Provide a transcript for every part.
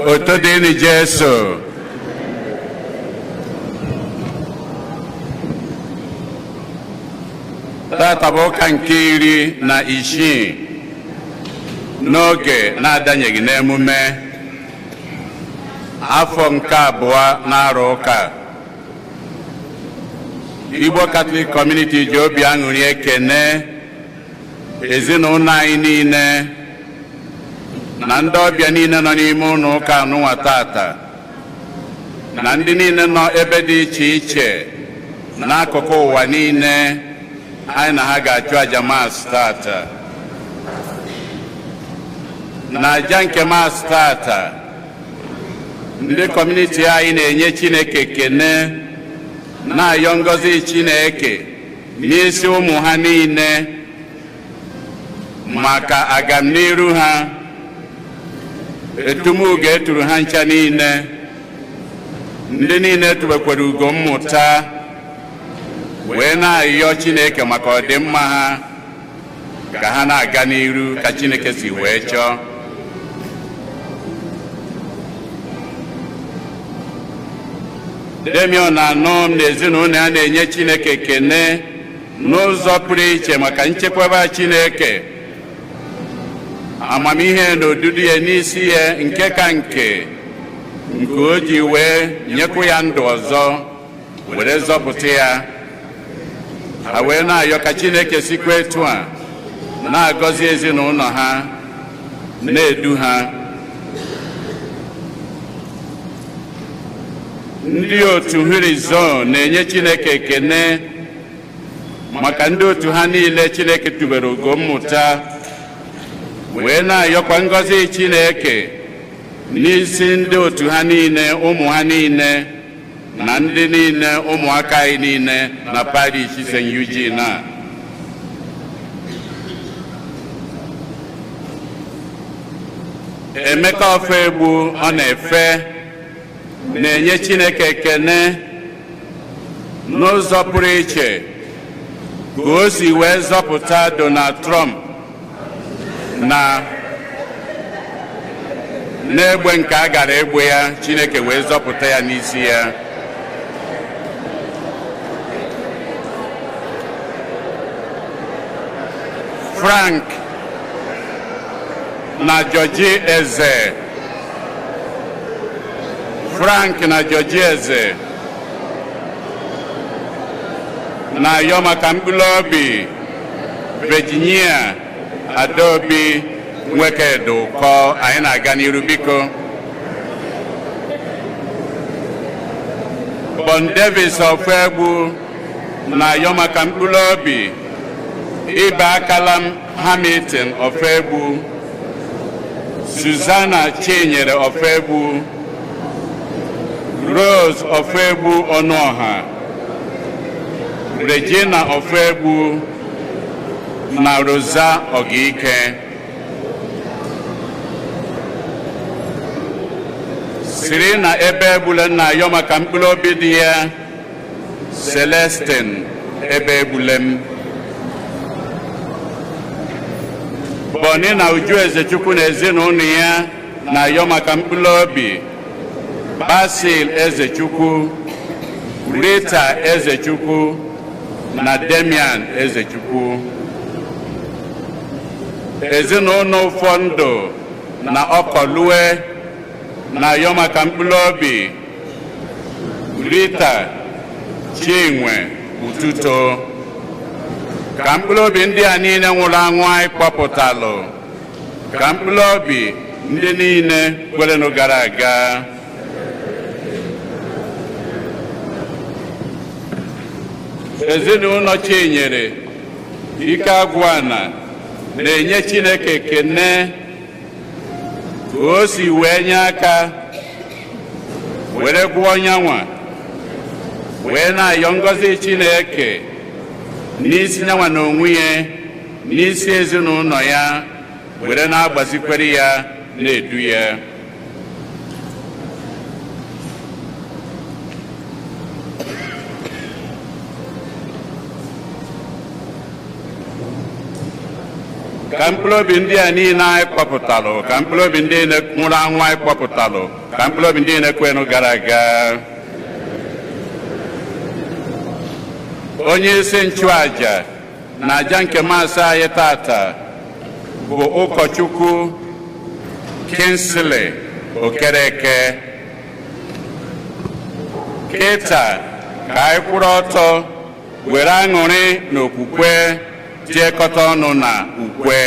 Oto dịrị Jesu. Tata bụ ụka nke 16 n'oge na-adanyeghị n'emume afọ nke abụọ na-arụ ụka. Igbo Catholic Community ji obi aṅụrị ekene ezinụlọ anyị niile na ndị ọbịa niile nọ n'ime ụlọ ụka anụnwa tata na ndị niile nọ ebe dị iche iche n'akụkụ ụwa niile anyị na ha ga-achụ aja Mass tata. Na aja nke Mass tata, ndị community anyị na-enye Chineke ekene, na-ayọ ngọzi Chineke n'isi ụmụ ha niile maka agamniru ha, etumugo eturu ha ncha niile, ndị niile tubekwara ugo mmụta, wee na-ayọ Chineke maka ọdịmma ha ka ha na-aga n'iru ka Chineke si wee chọọ. Damian Anọm na ezinụlọ ya na-enye Chineke ekene n'ụzọ pụrụ iche maka nchekwaba Chineke, amamihe na odudu ya n'isi ya, nke ka nke nke o ji wee nyekwu ya ndụ ọzọ were zọpụta ya. Ha wee na-ayọ ka Chineke sikwa etu a na-agọzi ezinụlọ ha, na-edu ha. Ndị otu Horizon na-enye Chineke ekene maka ndị otu ha niile Chineke tubere ugo mmụta, wee na-ayọkwa ngọzi Chineke n'isi ndị otu ha niile, ụmụ ha niile na ndị niile, ụmụaka anyị niile na parish St. Eugene a. Emeka Ofegbu ọ na-efe na-enye Chineke ekene n'ụzọ pụrụ iche ka o si wee zọpụta Donald Trump na n'egbe nke a gara egbe ya, Chineke wee zọpụta ya n'isi ya. Frank na Georgie Eze, Frank na Georgie Eze na-ayọ maka mkpụrụ obi Virginia Adaobi Nwekedụkọ. Anyị na-aga n'iru, biko. Bon Davis Ofegbu na-ayọ maka mkpụrụ obi Ibe Akalam Hamilton Ofegbu, Susanna Chinyere Ofegbu, Rose Ofegbu Ọnụọha, Regina Ofegbu na Rosa Ogike. Siri na ebe egbule na-ayọ maka mkpụrụ obi dị ya, Celestin ebe egbule m. Bọni na Uju Ezechukwu na ezinụlọ ya na-ayọ maka mkpụrụ obi Basil Ezechukwu, Rita Ezechukwu na Damian Ezechukwu. Ezinụlọ ụfọdụ na Ọkọlue na-ayọ maka mkpụrụ obi Rita Chinwe Ututo. Ka mkpụrụ obi ndị a niile nwụrụ anwụ anyị kpọpụtalụ, ka mkpụrụ obi ndị niile kwerenụ gara aga. Ezinụlọ Chinyere Ike Agwụana na-enye Chineke ekene ka o si wee nye aka were gwụọ nyanwa, wee na-ayọ ngọzi Chineke n'isi nyanwa na onwe ya, n'isi ezinụlọ ya, were na-agbazikwere ya, na-edu ya. Ka mkpụrụ obi ndị a niile anyị kpọpụtalụ, ka mkpụrụ obi ndị niile nwụrụ anwụ anyị kpọpụtalụ, ka mkpụrụ obi ndị niile kwenụ gara aga. Onye isi nchụaja na aja nke Mass anyị tata bụ Ụkọchukwu Kingsley Okereke. Kịta ka anyị kwụrụ ọtọ were aṅụrị na okwukwe tiekọta ọnụ na ukwe.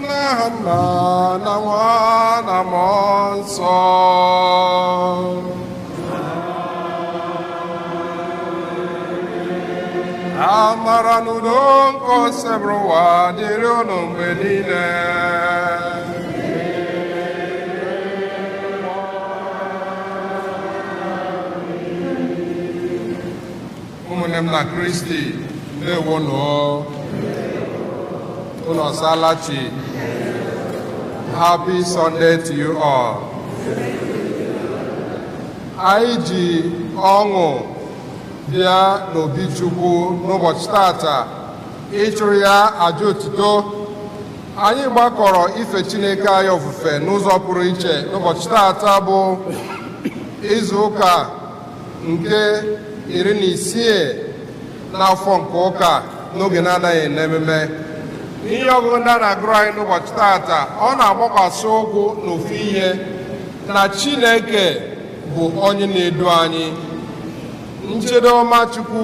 N'aha Nna na Nwa na Mmụọ Nsọ. Amara na udo nke Osebụrụwa dịrị unu mgbe niile. Ụmụnne m na Kristi, ndewonụ. Unu ọsala chi. Happy Sunday to you all. Anyị ji ọṅụ bịa n'obi Chukwu n'ụbọchị tata ịchụrụ ya aja otuto. Anyị gbakọrọ ife Chineke anyị ofufe n'ụzọ pụrụ iche n'ụbọchị tata bụ izu ụka nke 16 n'afọ nke ụka n'oge na-anaghị n'ememe. Ihe ọgụgụ ndị a na-agụrụ anyị n'ụbọchị tata, ọ na-agbakwasị ụkwụ n'ofu ihe, na Chineke bụ onye na-edu anyị. Nchedo ọma Chukwu,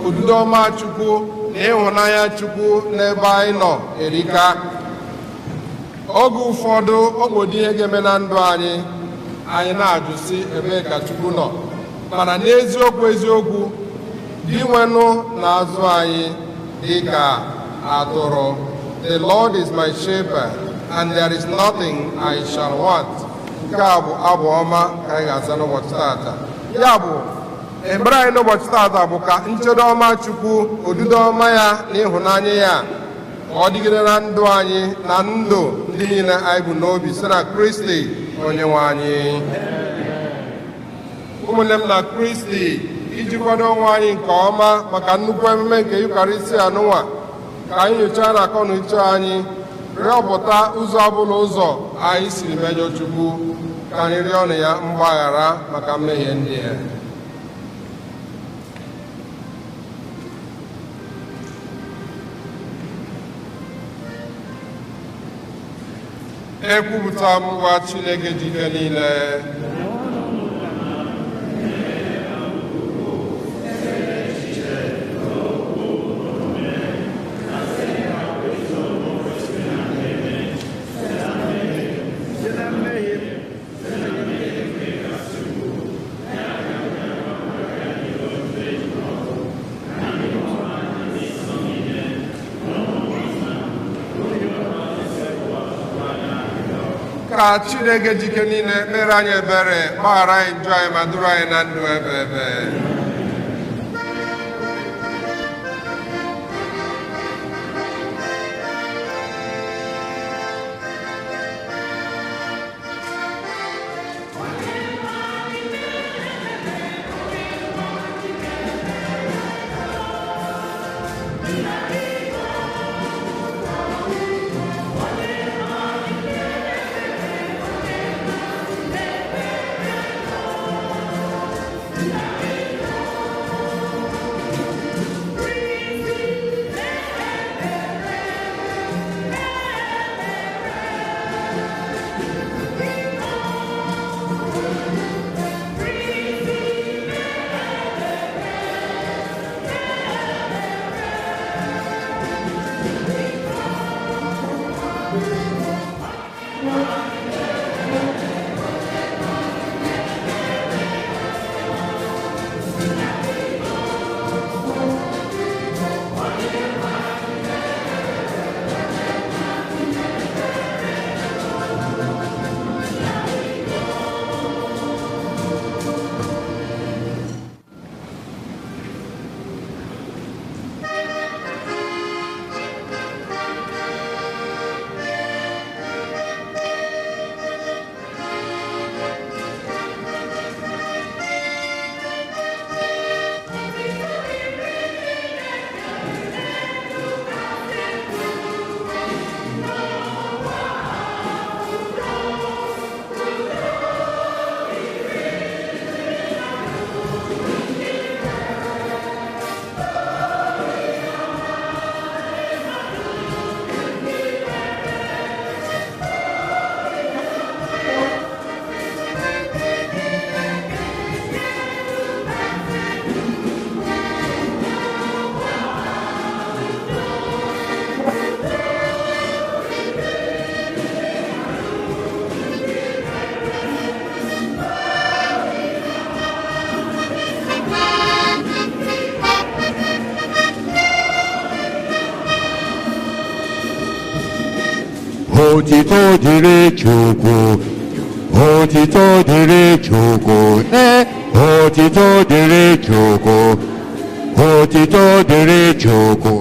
odudo ọma Chukwu na ịhụnanya Chukwu n'ebe anyị nọ erika. Oge ụfọdụ ọ bụ ụdị ihe ga-eme na ndụ anyị, anyị na-ajụ sị, ebee ka Chukwu nọ? Mana n'eziokwu eziokwu, Dinwenụ na-azụ anyị dịka atụrụ. The Lord is my shepherd and there is nothing I shall want. Nke a bụ abụ ọma ka anyị ga-aza n'ụbọchị tata. Ya bụ ekpere anyị n'ụbọchị tata bụ ka nchedo ọma Chukwu, odudo ọma ya na ịhụnanya ya ka ọ dịgide na ndụ anyị na ndụ ndị niile anyị bụ n'obi, site na Kristi onye nwe anyị. Ụmụnne m na Kristi, iji kwado onwe anyị nke ọma maka nnukwu emume nke Yukarịsịa anụnwa, ka anyị nyochaa na akọ na uche anyị, rịọpụta ụzọ ọbụla ụzọ anyị siri mejọ Chukwu, ka anyị rịọ na ya mgbaghara maka mmehie ndị a. Ekwupụta m ngwa Chineke ji ike niile. Ka Chineke ji ike niile mere anyị ebere, gbaghara anyị njọ anyị ma duru anyị na ndụ ebe ebe. Otito dịrị Chukwu, otito dịrị Chukwu, ee, otito dịrị Chukwu, otito dịrị Chukwu.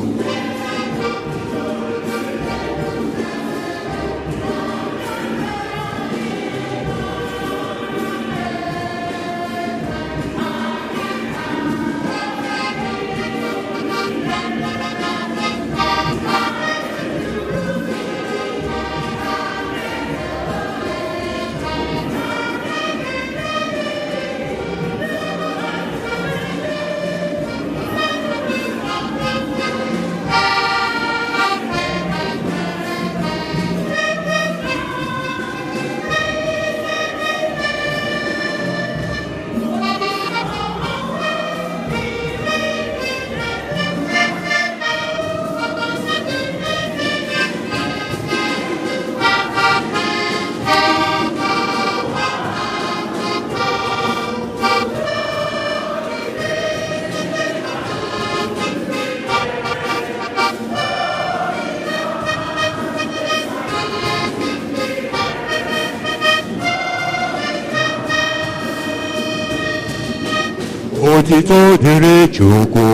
Otito dịrị Chukwu,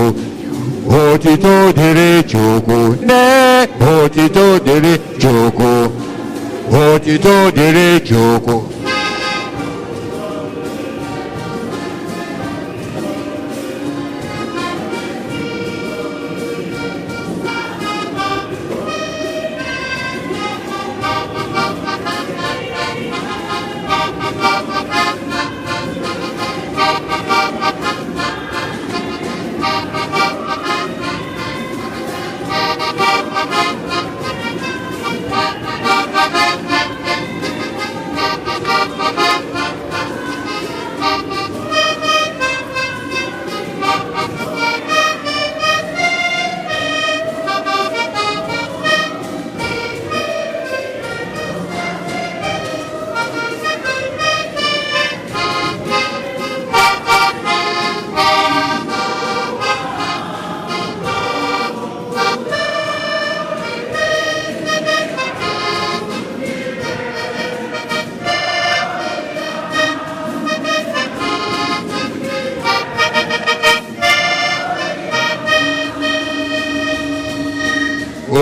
otito dịrị Chukwu, nee, otito dịrị Chukwu, otito dịrị Chukwu. Thank you.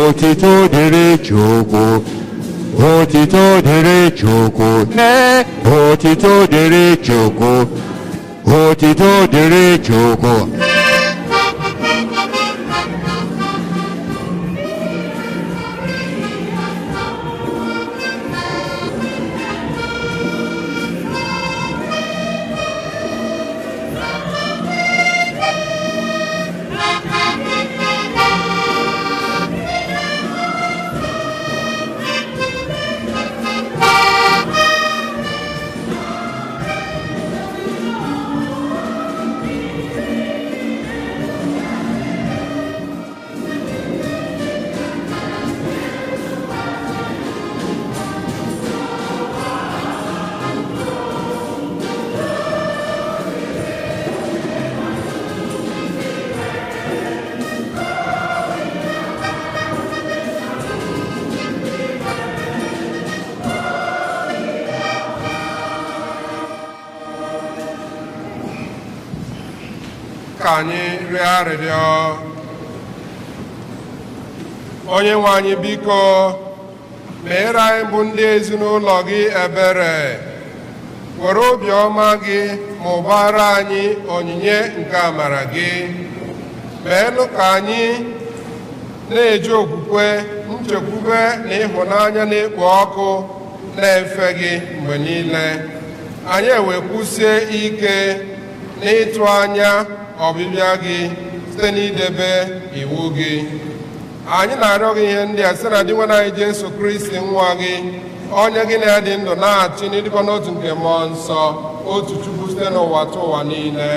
Otito dịrị Chukwu. Otito dịrị Chukwu. Ne, otito dịrị Chukwu. Otito dịrị Chukwu. Ka anyị rịọ arịrịọ. Onye nwe anyị, biko meere anyị bụ ndị ezinụlọ gị ebere. Were obiọma gị mụbara anyị onyinye nke amara gị. Meenụ ka anyị na-eji okwukwe, nchekwube na ịhụnanya na-ekpo ọkụ na-efe gị mgbe niile, anyị ewekwusie ike n'ịtụ anya ọbịbịa gị site n'idebe iwu gị. Anyị na-arịọ gị ihe ndị a site na Dinwenụ anyị Jesu Kristi, nwa gị, onye gị na-adị ndụ na-achị n'ịdịkọ n'otu nke Mmụọ Nsọ, otu Chukwu, site n'ụwa tụ ụwa niile.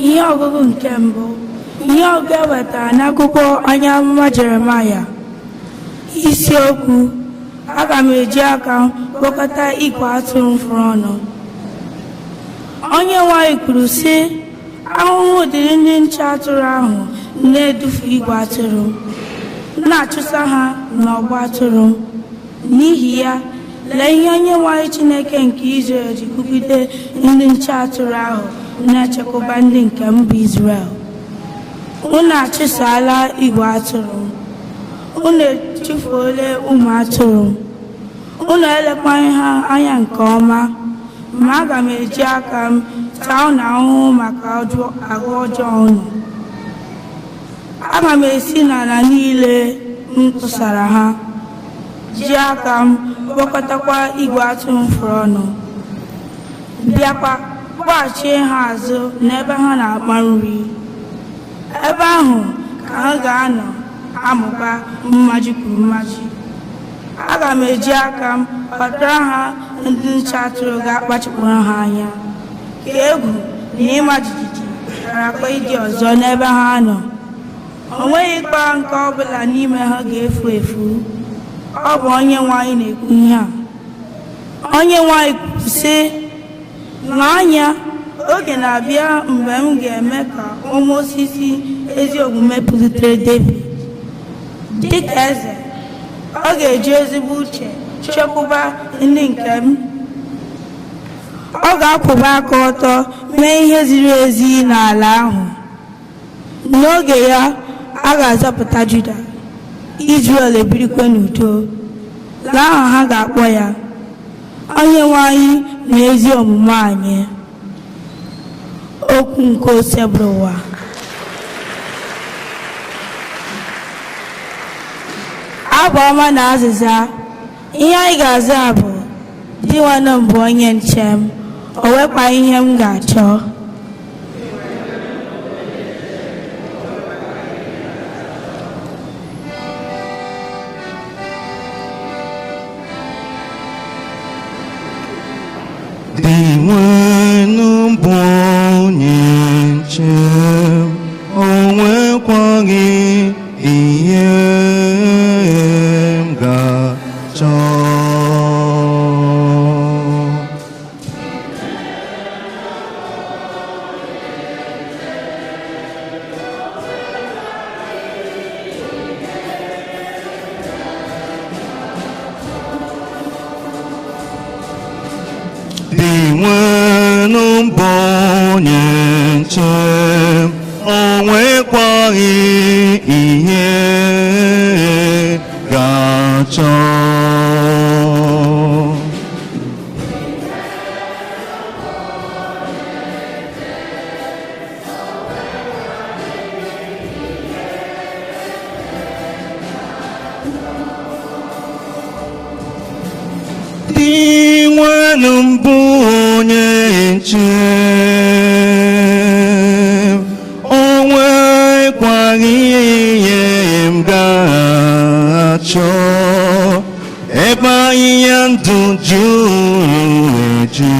Ihe ọgụgụ nke mbụ. Ihe ọgụgụ e wetara n'akwụkwọ onye amụma Jeremaya. Isiokwu: Aga m eji aka m kpọkọta igwe atụrụ m fụrụ ọnụ. Onye nwanyị kwuru sị, ahụhụ dịrị ndị nche atụrụ ahụ na-edufu igwe atụrụ, na-achụsa ha n'ọgba atụrụ. N'ihi ya, lee ihe Onye nwanyị Chineke nke Izrel ji kwugide ndị nche atụrụ ahụ na-echekwaba ndị nke mba Izrel: Unu achụsala igwe atụrụ, unu echufuola ụmụ atụrụ, unu elekwaghị ha anya nke ọma. Ma aga m eji aka m taa unu ahụhụ maka agwa ọjọọ unu. Aga m esi n'ala niile m tụsara ha, ji aka m kpọkọtakwa igwe atụrụ m fụrụ ọnụ, bịakwa kpọghachie ha azụ n'ebe ha na-akpa nri. Ebe ahụ ka ha ga-anọ amụba mmaji kwuru mmaji. Aga m eji aka m kpatara ha ndị nche atụrụ ga-akpachapụrụ ha anya, ka egwu na ịma jijiji gharakwa ịdị ọzọ n'ebe ha nọ. O nweghịkwa nke ọ bụla n'ime ha ga-efu efu. Ọ bụ Onye nwe anyị na-ekwu ihe a. Onye nwe anyị kwuru sị, lee anya, oge na-abịa mgbe m ga-eme ka ụmụ osisi ezi omume pulitere David dịka eze. Ọ ga-eji ezigbo uche chekwaba ndị nke m. Ọ ga-akwụba aka ọtọ mee ihe ziri ezi n'ala ahụ. N'oge ya, a ga-azọpụta Juda, Izrel ebirikwa n'udo. Lee aha ha ga-akpọ ya: Onye nwe anyị na ezi omume anyị. Okwu nke Osebụrụwa. Abụ ọma na azịza. Ihe anyị ga-aza bụ: Dinwenụ m bụ onye nche m, o nwekwa ihe m ga-achọ. Dinwenụ bụ onye nche m, o nwekwaghị ihe m ga-achọ. Dinwenụ mbụ onye nche, o nwekwaghị ihe m ga-achọ. Ebe ahịhịa ndụ juru eju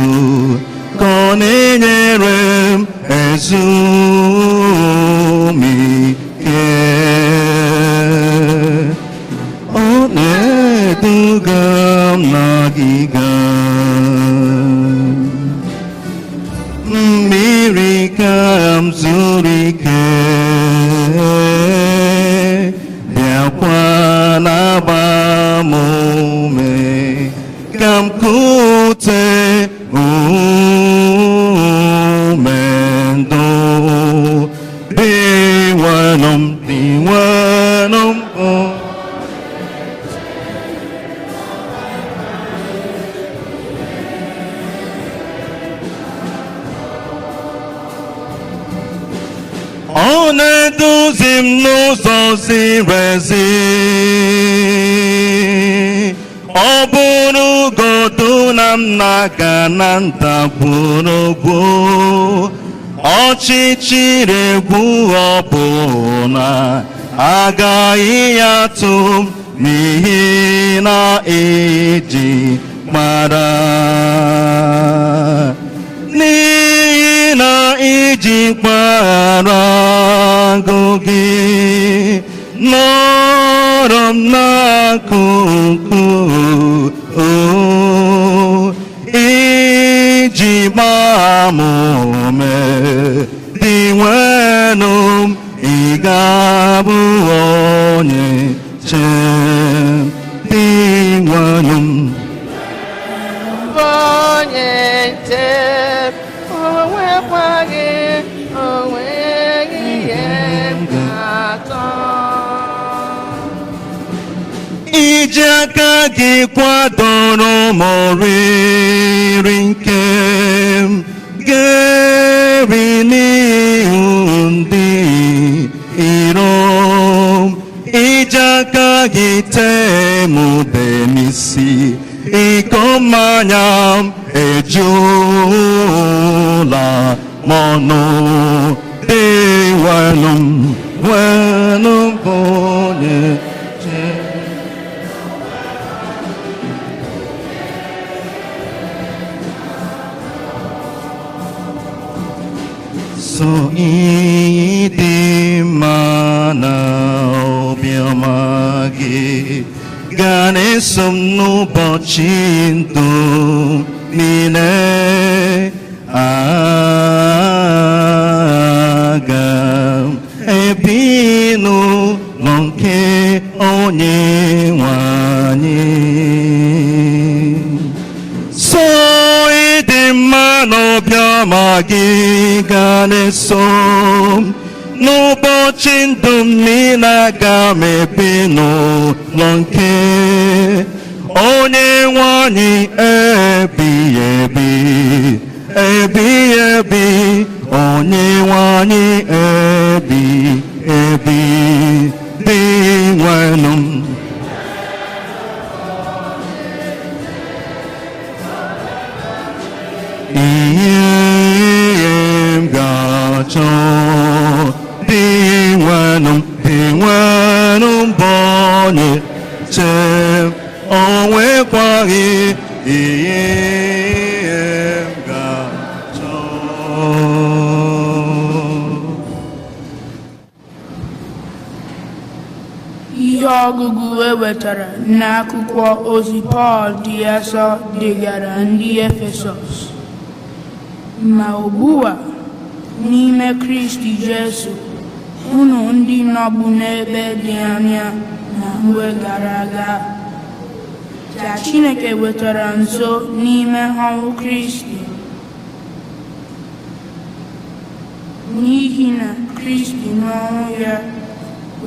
ka ọ na-enyere m ezumike. Ọ na-eduga m n'agịga mmiri ka m zuru ike, bịakwa na-agba m ume ka m kute ume ndụ. Dinwenụ m, Dinwenụ m bụ. Ọ na-eduzi m n'ụzọ ziri ezi, ọ bụrụgodu na m na-aga na ndagwurugwu ọchịchịrị, egwu ọbụla agaghị atụ m, n'ihi na eji mara, n'ihi na iji kpara agụ gị nọrọ m n'akụkụ, iji gbaa m ume. Dinwenụ m, ị ga-abụ onye nche m. Dinwenụ m onye nche, o nwekwaghị onweghị ihe m ga-achọ. Iji aka gị kwadoro m oriri nke m ga-eri n'ihu ndị iro m. Iji aka gị tee m ude n'isi, iko mmanya m ejula m ọnụ. Dinwenụ m, wenụ bụ onye nche. So ịdị mma na obiọma gị ga na-eso m n'ụbọchị ndụ niile. Aga m ebi n'ụlọ nke onye nwe anyị. So ịdị mma n'obiọma gị ga na-eso m n'ụbọchị ndụ m niile. Aga m ebi n'ụlọ nke onye nwe anyị ebighị ebi, ebighị ebi, onye nwe anyị ebi ebi. Dinwenụ m. Ihe m ga-achọ, Dinwenụ m, Dinwenụ m bụ onye nche m, o nwekwaghị ihe m ga-achọ. Ihe ọgụgụ e wetara n'akwụkwọ ozi Pọl dị asọ degara ndị Efesọs. Ma ugbu a, n'ime Kristi Jesu, unu ndị nọbụ n'ebe dị anya na mgbe gara aga, ka Chineke wetara nso n'ime ọnwụ Kristi. N'ihi na Kristi n'ọnwụ ya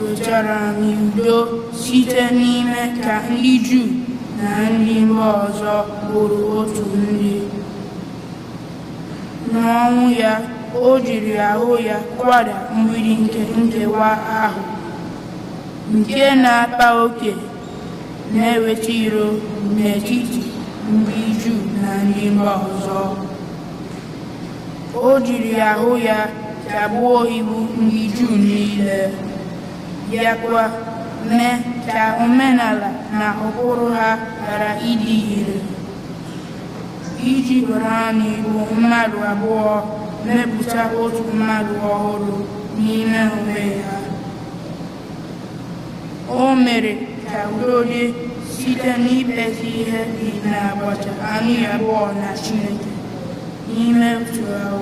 wetara anyị udo site n'ime ka ndị Juu na ndị mba ọzọ bụrụ otu ndị. N'ọnwụ ya, o jiri ahụ ya kwada mgbidi nke nkewa ahụ, nke na-akpa oke na-eweta iro n'etiti ndị Juu na ndị mba ọzọ. O jiri ahụ ya kagbuo iwu ndị Juu niile, bịakwa mee ka omenala na ụkpụrụ ha ghara ịdị ire, iji were anyị bụ mmadụ abụọ mepụta otu mmadụ ọhụrụ n'ime onwe ya. O mere ka udo dị site n'ikpezi ihe dị n'agbata anyị abụọ na Chineke n'ime otu ahụ,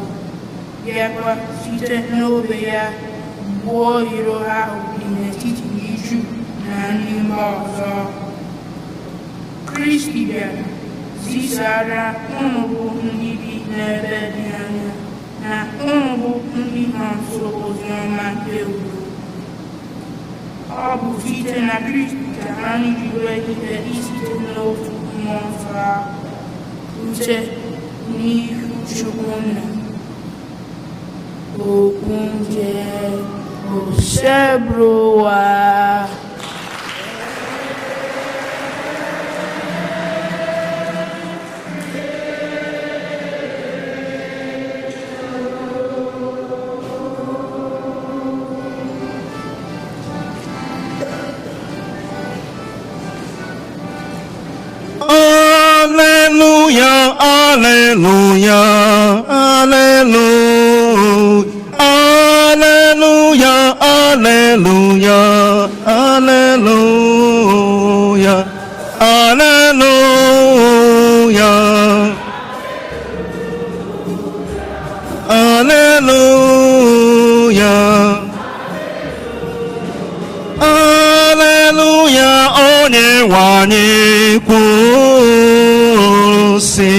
bịakwa site n'obe ya gbuo iro ahụ dị n'etiti ndị Juu na ndị mba ọzọ. Kristi bịara zisara unu bụ ndị bi n'ebe dị anya na unu bụ ndị nọ nso oziọma nke udo. Ọ bụ site na Kristi ka anyị ji nwee ike isite n'otu mmụọ nsọ ahụ rute n'ihu Chukwu Nna. Okwu nje Osebụrụwa. Alleluia, alleluia, alleluia, alleluia, alleluia, alleluia, alleluia, alleluia, alleluia, onye nwe anyị kwuru sị,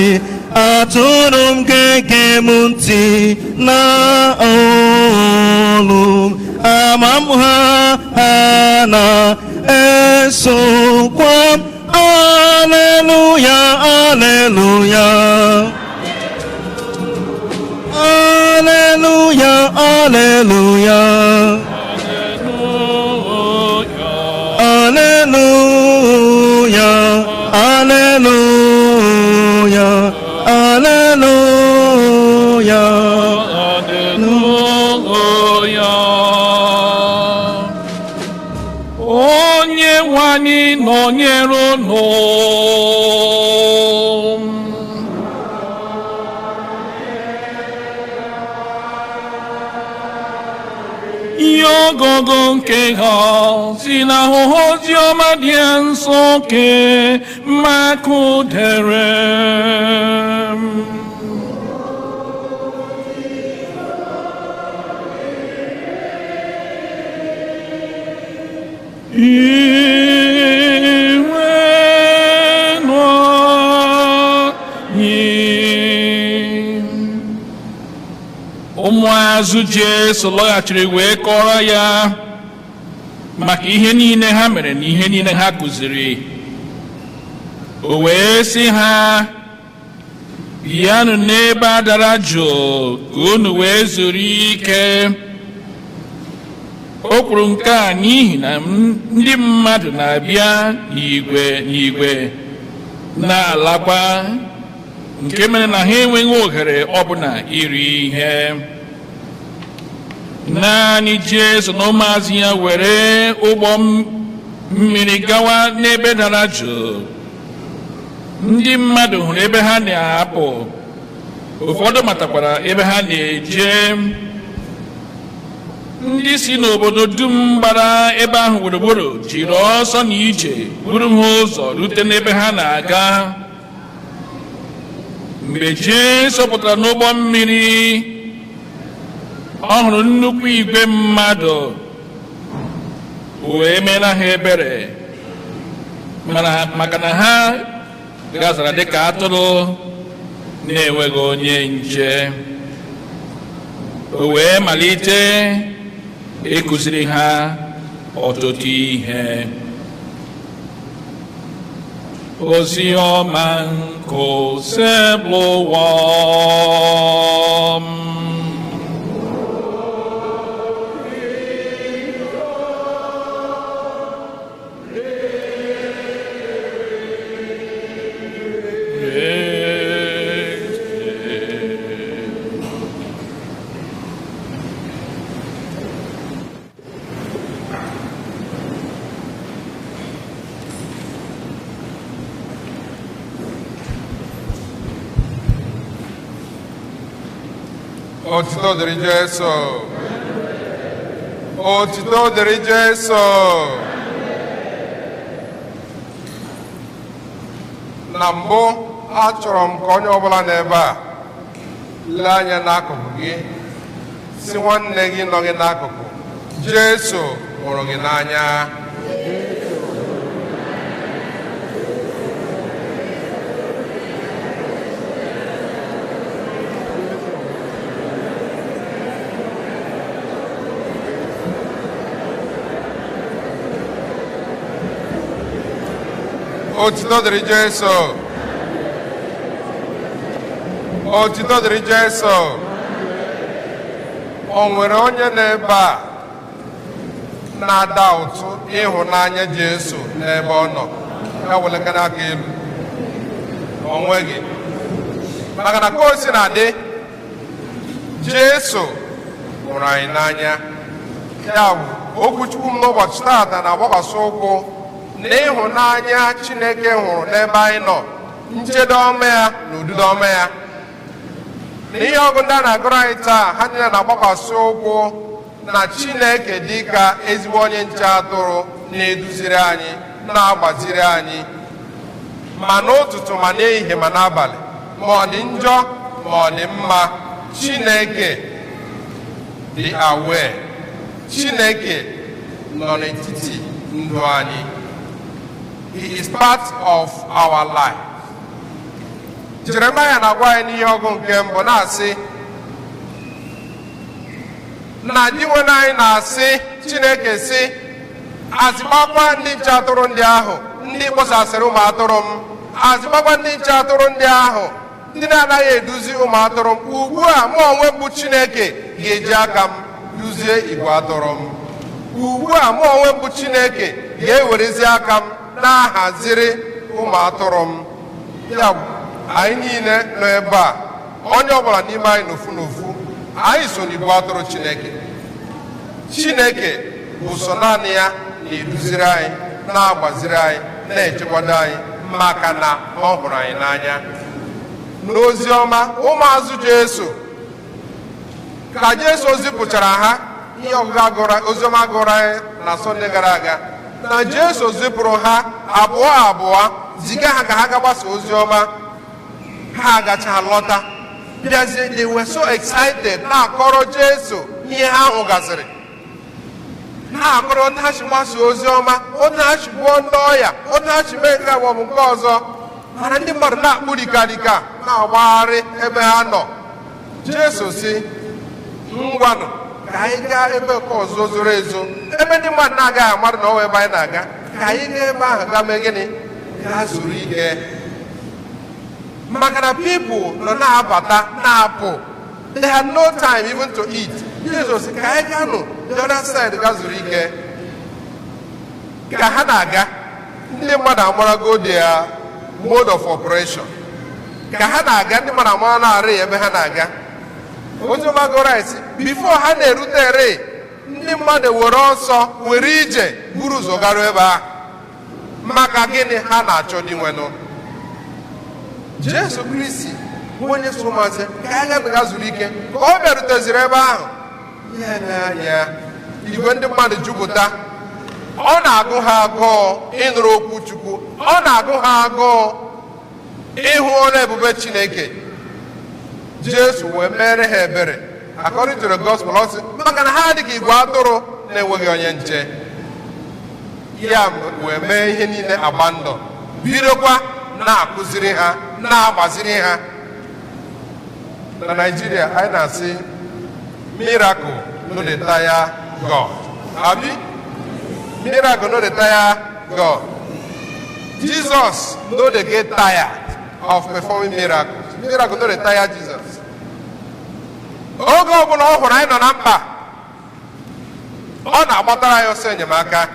atụrụ m ga-ege m ntị na olu m, ama m ha, ha na-esokwa m. Alleluia, alleluia, alleluia, alleluia, alleluia, alleluia, alleluia. Alleluia. Onye nwe anyị nọnyere unu. Ihe ọgụgụ nke ha si na ahụhụ ozi ọma dị nsọ ke Makụ dere. Inwenụ anyị. Ụmụazụ Jesu lọghachiri wee kọrọ ya maka ihe niile ha mere na ihe niile ha kụziri. O wee sị ha, bịanụ n'ebe a dara jụụ ka unu wee zuru ike. O kwuru nke a n'ihi na ndị mmadụ na-abịa n'igwe n'igwe na-alakwa, nke mere na ha enweghị ohere ọbụla iri ihe. Naanị Jesu na ụmụazụ ya were ụgbọ mmiri gawa n'ebe dara jụụ. Ndị mmadụ hụrụ ebe ha na-apụ, ụfọdụ matakwara ebe ha na-eje. Ndị si n'obodo dum gbara ebe ahụ gburugburu jiri ọsọ na ije buru ha ụzọ rute n'ebe ha na-aga. Mgbe Jesu pụtara n'ụgbọ mmiri, ọ hụrụ nnukwu igwe mmadụ, wee meere ha ebere, maka na ha gazara dịka atụrụ na-enweghị onye nche. O wee malite ịkụziri ha ọtụtụ ihe. Ozi ọma nke Osebụrụwa. Otito dịrị Jesu. Otito dịrị Jesu. Na mbụ, achọrọ m ka onye ọbụla n'ebe a lee anya n'akụkụ gị, si nwanne gị nọ gị n'akụkụ, Jesu hụrụ gị n'anya. Otito dịrị Jesu. Otito dịrị Jesu. O nwere onye n'ebe a na-ada ụtụ ịhụnanya Jesu n'ebe ọ nọ? Ya welekana aka elu. O nweghị. Maka na ka o si na-adị, Jesu hụrụ anyị n'anya. Ya bụ, okwuchukwu m n'ụbọchị taata na-agbakwasị ụkwụ na ịhụnanya Chineke hụrụ n'ebe anyị nọ, nchedo ọma ya na ududo ọma ya. Na ihe ọgụ ndị a na-agụrụ anyị taa, ha niile na-agbakwasị ụkwụ na Chineke dịka ezigbo onye nche atụrụ na-eduziri anyị, na-agbaziri anyị, ma n'ụtụtụ, ma n'ehihie, ma n'abalị, ma ọ dị njọ ma ọ dị mma. Chineke dị aware. Chineke nọ n'etiti ndụ anyị. He is part of our life. Jeremaya na-agwa anyị n'ihe ọgụ nke mbụ, na-asị na Dinwenụ anyị na-asị, Chineke sị, azịgbakwa ndị nche atụrụ ndị ahụ ndị kpọsasịrị ụmụ atụrụ m, azịgbakwa ndị nche atụrụ ndị ahụ ndị na-anaghị eduzi ụmụ atụrụ m. Ugbu a, mụ onwe bụ Chineke ga-eji aka m duzie igwe atụrụ m. Ugbu a, mụ onwe bụ Chineke ga-ewerezi aka m na-ahaziri ụmụ atụrụ m. Ya bụ, anyị niile nọ ebe a, onye ọbụla n'ime anyị n'ofu n'ofu, anyị so n'igwe atụrụ Chineke. Chineke bụ sọ naanị ya na-eduziri anyị, na-agbaziri anyị, na-echekwado anyị, maka na ọ hụrụ anyị n'anya. N'ozi ọma, ụmụazụ Jesu, ka Jesu zipụchara ha, ihe ọgụgụ agụrụ, oziọma gụrụ anyị na Sọnde gara aga, na Jesu zipụrụ ha abụọ abụọ, ziga ha ka ha ga gbasa ozi ọma. Ha agacha lọta, bịazie, they were so excited, na-akọrọ Jesu ihe ha hụgasịrị, na-akọrọ otu ha si gbasa ozi ọma, otu ha si gwọọ ndị ọya, otu ha si mee nke a maọbụ nke ọzọ. Mana ndị mmadụ na-akpụ rikarika, na-agbagharị ebe ha nọ. Jesu si, ngwanụ, ka anyị gaa ebe nke ọzọ zoro ezo, ebe ndị mmadụ na-agaghị amadụ na ọwa ebe anyị na-aga. Ka anyị gaa ebe ahụ, gaa mee gịnị? Gaa zuru ike. Maka na people nọ na-abata, na-apụ, they had no time even to eat. Jesus, ka anyị gaa nụ the other side, gaa zuru ike. Ka ha na-aga, ndị mmadụ amarago their mode of operation. Ka ha na-aga, ndị mmadụ amara na-arị ebe ha na-aga. Oziọma gụrụ anyị sị, before ha na-erute ere, ndị mmadụ were ọsọ, were ije buru ụzọ garuo ebe ahụ. Maka gịnị? Ha na-achọ Dinwenụ Jesu Kristi, bụ onye so ụmụazị ka anyị ga zuru ike. Ka ọ bịaruteziri ebe ahụ, ya anya igwe ndị mmadụ jupụta. Ọ na-agụ ha agụụ ịnụrụ okwu Chukwu, ọ na-agụ ha agụụ ịhụ ọrụ ebube Chineke. Jesu wee mere ha ebere. According to the gospel, ọ sị maka na ha adịghị igwe atụrụ na-enweghị onye nche. Ya wee mee ihe niile abandon, bidokwa na-akụziri ha, na-agbaziri ha. Na Naijiria, anyị na-asị, "Miracle no dey tire God." Abi miracle no dey tire God? Jesus no dey get tired of performing miracles. Miracle no dey tire Jesus. Oge ọbụla ọ hụrụ anyị nọ na mkpa, ọ na-agbatara anyị ọsọ enyemaka.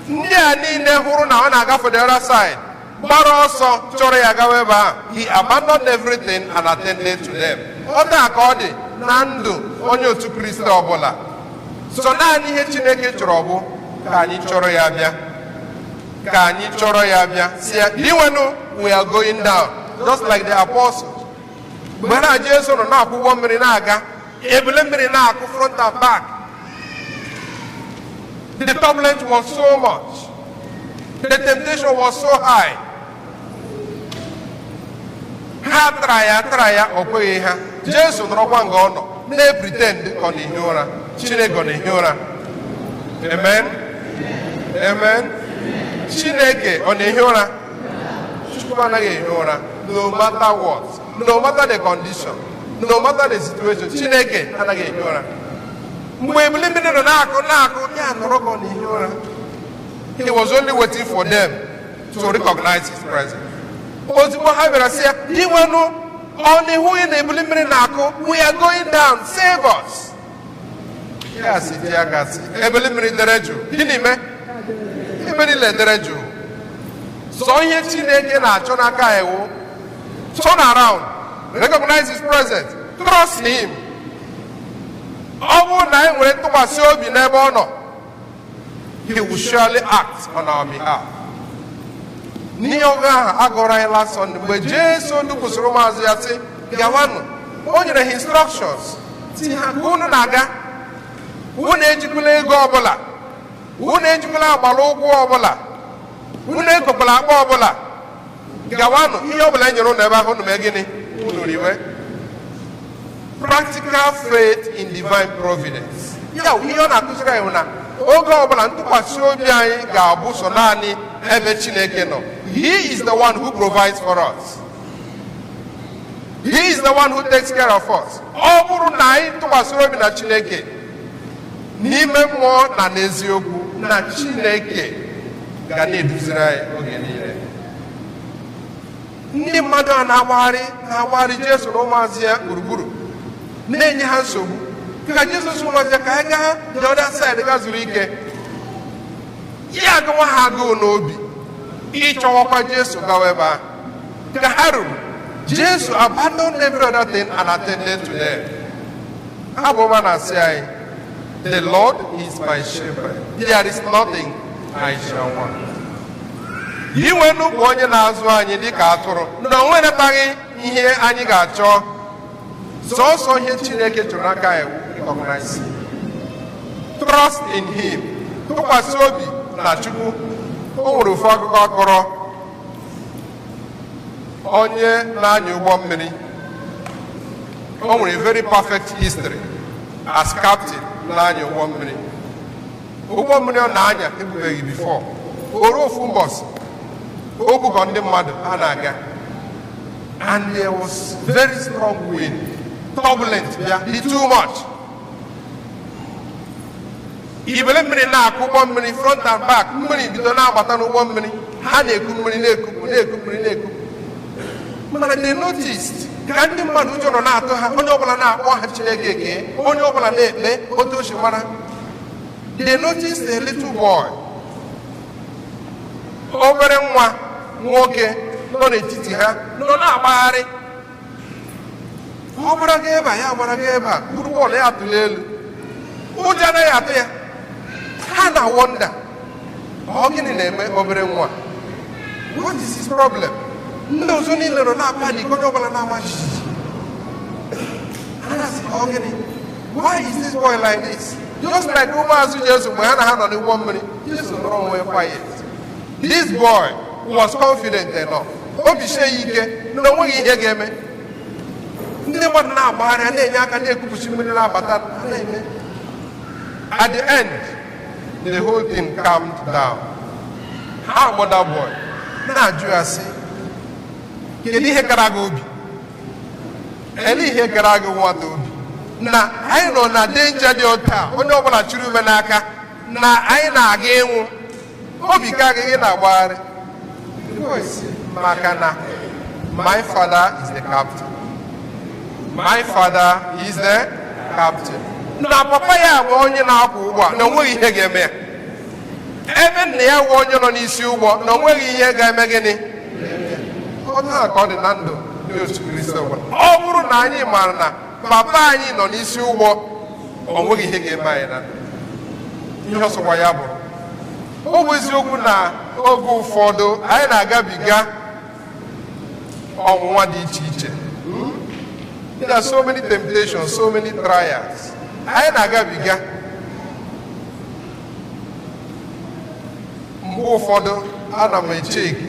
Ndị a niile hụrụ na ọ na-agafe the other side, gbara ọsọ chọrọ ya gawa ebe ahụ. He abandoned everything and attended to them. Ọ taa ka ọ dị na ndụ onye otu Kristi ọbụla. So naanị ihe Chineke chọrọ bụ ka anyị chọrọ ya bịa, ka anyị chọrọ ya bịa, si ya, "Dinwenụ, we are going down," just like the apostles. Mgbe ha na Jesu nọ na-akwụ ụgbọ mmiri na-aga. Ebule mmiri na-akụ front and back. The turbulence was so much, the temptation was so high. Ha tara ya, tara ya, ọ kweghị ha. Jesu nọrọkwa nga ọ nọ na-epretend ka ọ na-ehi ụra. Chineke ọ na-ehi ụra? Amen, amen. Chineke ọ na-ehi ụra? Chukwu anaghị ehi ụra. No matter what, no matter the condition, no matter the situation, Chineke anaghị ehi ụra. Mgbe ebili mmiri nọ na-akụ na-akụ, ya nọrọ ka ọ na-ehi ụra. He was only waiting for them to recognize his presence. Ozugbo ha bịara sị ya, "Dinwenụ, ọ na-ehụghị na ebili mmiri na-akụ? We are going down, save us." Ya si ji aka sị ebili mmiri dere jụụ. Gịnị mee? Ebe niile dere jụụ. Sọ ihe Chineke na-achọ n'aka iwu, turn around, recognize his presence, trust him. Ọ bụrụ na anyị nwere ntụkwasị obi n'ebe ọ nọ, he will surely act on our behalf. N'ihe ọgụ ahụ agụrụ anyị last Sunday, mgbe Jesu dukwusịrị ụmụazụ ya sị gawanụ, o nyere ha instructions ti ha ka unu na-aga, unu ejikwala ego ọbụla, unu ejikwala agbara ụkwụ ọbụla, unu ekokwala akpa ọbụla. Gawanụ, ihe ọbụla e nyere unu ebe ahụ, unu mee gịnị? Unu riwe. Practical faith in divine providence. Ya bụ, ihe ọ na-akụziri anyị bụ na oge ọbụla ntụkwasị obi anyị ga-abụ so naanị ebe Chineke nọ. He is the one who provides for us. He is the one who takes care of us. Ọ bụrụ na anyị tụkwasịrị obi na Chineke n'ime mmụọ na n'eziokwu, na Chineke ga na-eduziri anyị oge niile. Ndị mmadụ a na-agbagharị na-agbagharị Jesu na ụmụazụ ya gburugburu, na-enye ha nsogbu, ka Jizọs ụmụazụ ya ka anyị gaa the other side ga zuru ike. Ya agụwa ha agụụ n'obi ịchọwakwa Jesu gawa ebe ahụ. Ka ha ruru, Jesu abandoned every other thing and attended to them. Abụ ọma na-asị anyị, "The Lord is my shepherd, there is nothing I shall want." Inwenu bụ onye na-azụ anyị dịka atụrụ, na o nweretaghị ihe anyị ga-achọ. Sọọsọ ihe Chineke chọrọ n'aka anyị, recognize him, trust in him, tụkwasị obi na Chukwu. O nwere ofu akụkọ akọrọ onye na-anya ụgbọ mmiri. O nwere very perfect history as captain na-anya ụgbọ mmiri. Ụgbọ mmiri ọ na-anya ebubeghị before. O ruo ofu mbọsị, o bukọ ndị mmadụ ha na-aga, and there was very strong wind, turbulent bịa dị too much. Ibele mmiri na-akụ ụgbọ mmiri front and back. Mmiri bido na-agbata n'ụgbọ mmiri. Ha na-eku mmiri, na-ekupụ, na-eku mmiri, na-ekupụ. Mana they noticed ka ndị mmadụ, ụjọ nọ na-atụ ha, onye ọbụla na-akpọ ha Chineke kee, onye ọbụla na-ekpe otu o si mara. They noticed a little boy, obere nwa nwoke nọ n'etiti ha, nọ na-agbagharị. Ọ gbara gị ebe a, ya gbara gị ebe a, buru bọọlụ ya atụli elu. Ụjọ anaghị atụ ya. Ha na wonder, ọ gịnị na-eme obere nwa? What is his problem? Ndị ọzọ niile nọ na-apanic, onye ọbụla na-ama jijiji. Ha na-asị, ọ gịnị? Why is this boy like this? Just like ụmụazụ Jesu mgbe ha na ha nọ n'ụgbọ mmiri, Jesu nọrọ onwe quiet. This boy was confident enough, obi sie ya ike na o nweghị ihe ga-eme. Ndị mmadụ na-agbagharị, ha na-enye aka na-ekupụsi mmiri na-abata, ha na-eme. At the end, the whole thing calmed down. Ha agbọda boy, na-ajụ ya sị, "Kedu ihe kara gị obi? Ele ihe kara gị nwata obi na anyị nọ na danger dị otu a, onye ọbụla chịrị ume n'aka na anyị na-aga ịnwụ, obi ka gị gị na-agbagharị?" The boy sị, "Maka na my father is the captain. My father is the captain." Na papa ya bụ onye na-akwọ ụgbọ a, na onweghị ihe ga-eme ya. Ebe nna ya bụ onye nọ n'isi ụgbọ, na onweghị ihe ga-eme. Gịnị? Otu a ka ọ dị na ndụ ndị otu Kristi ọbụla. Ọ bụrụ na anyị maara na papa anyị nọ n'isi ụgbọ, o nweghị ihe ga-eme anyị na ndụ, ihe ọsọkwa ya bụrụ. Ọ bụ eziokwu na oge ụfọdụ anyị na-agabiga ọnwụnwa dị iche iche. There are so many temptations, so many trials anyị na-agabiga. Mgbe ụfọdụ ana m echeki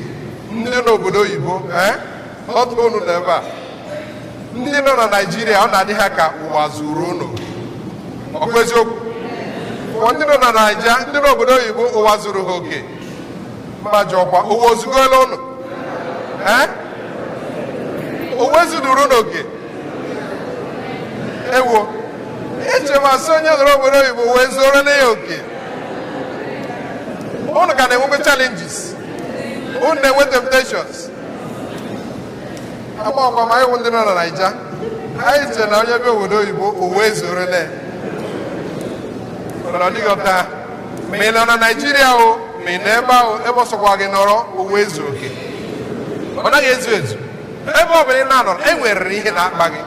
ndị n'obodo oyibo, ọtụ unu nọ ebe a, ndị nọ na Naịjirịa, ọ na-adị ha ka ụwa zuru unu. Ọkwa eziokwu? Ndị nọ na Naịjirịa, ndị n'obodo oyibo, ụwa zuru ha oke. Ma jụọkwa, ụwa ozugola unu? Ee, ụwa ezuduru unu oke? Ewo, eche m asị onye nọrọ obodo oyibo wee zuoro ya oke. Unu ka na-enwekwa challenges, unu na-enwe temptations. Agbakwa ma anyị wụ ndị nọ na Naija, anyị che na onye bịa obodo oyibo, ụwa ezuorole ya. Mana ọ dịghị ọta. Ma ị nọ na Naijiria o, ma ị nọ ebe ahụ, ebe ọsọkwa gị nọrọ, ụwa ezu oke, ọ naghị ezu ezu. Ebe ọ bụla ị na-anọ, e nwere ihe na-akpa gị.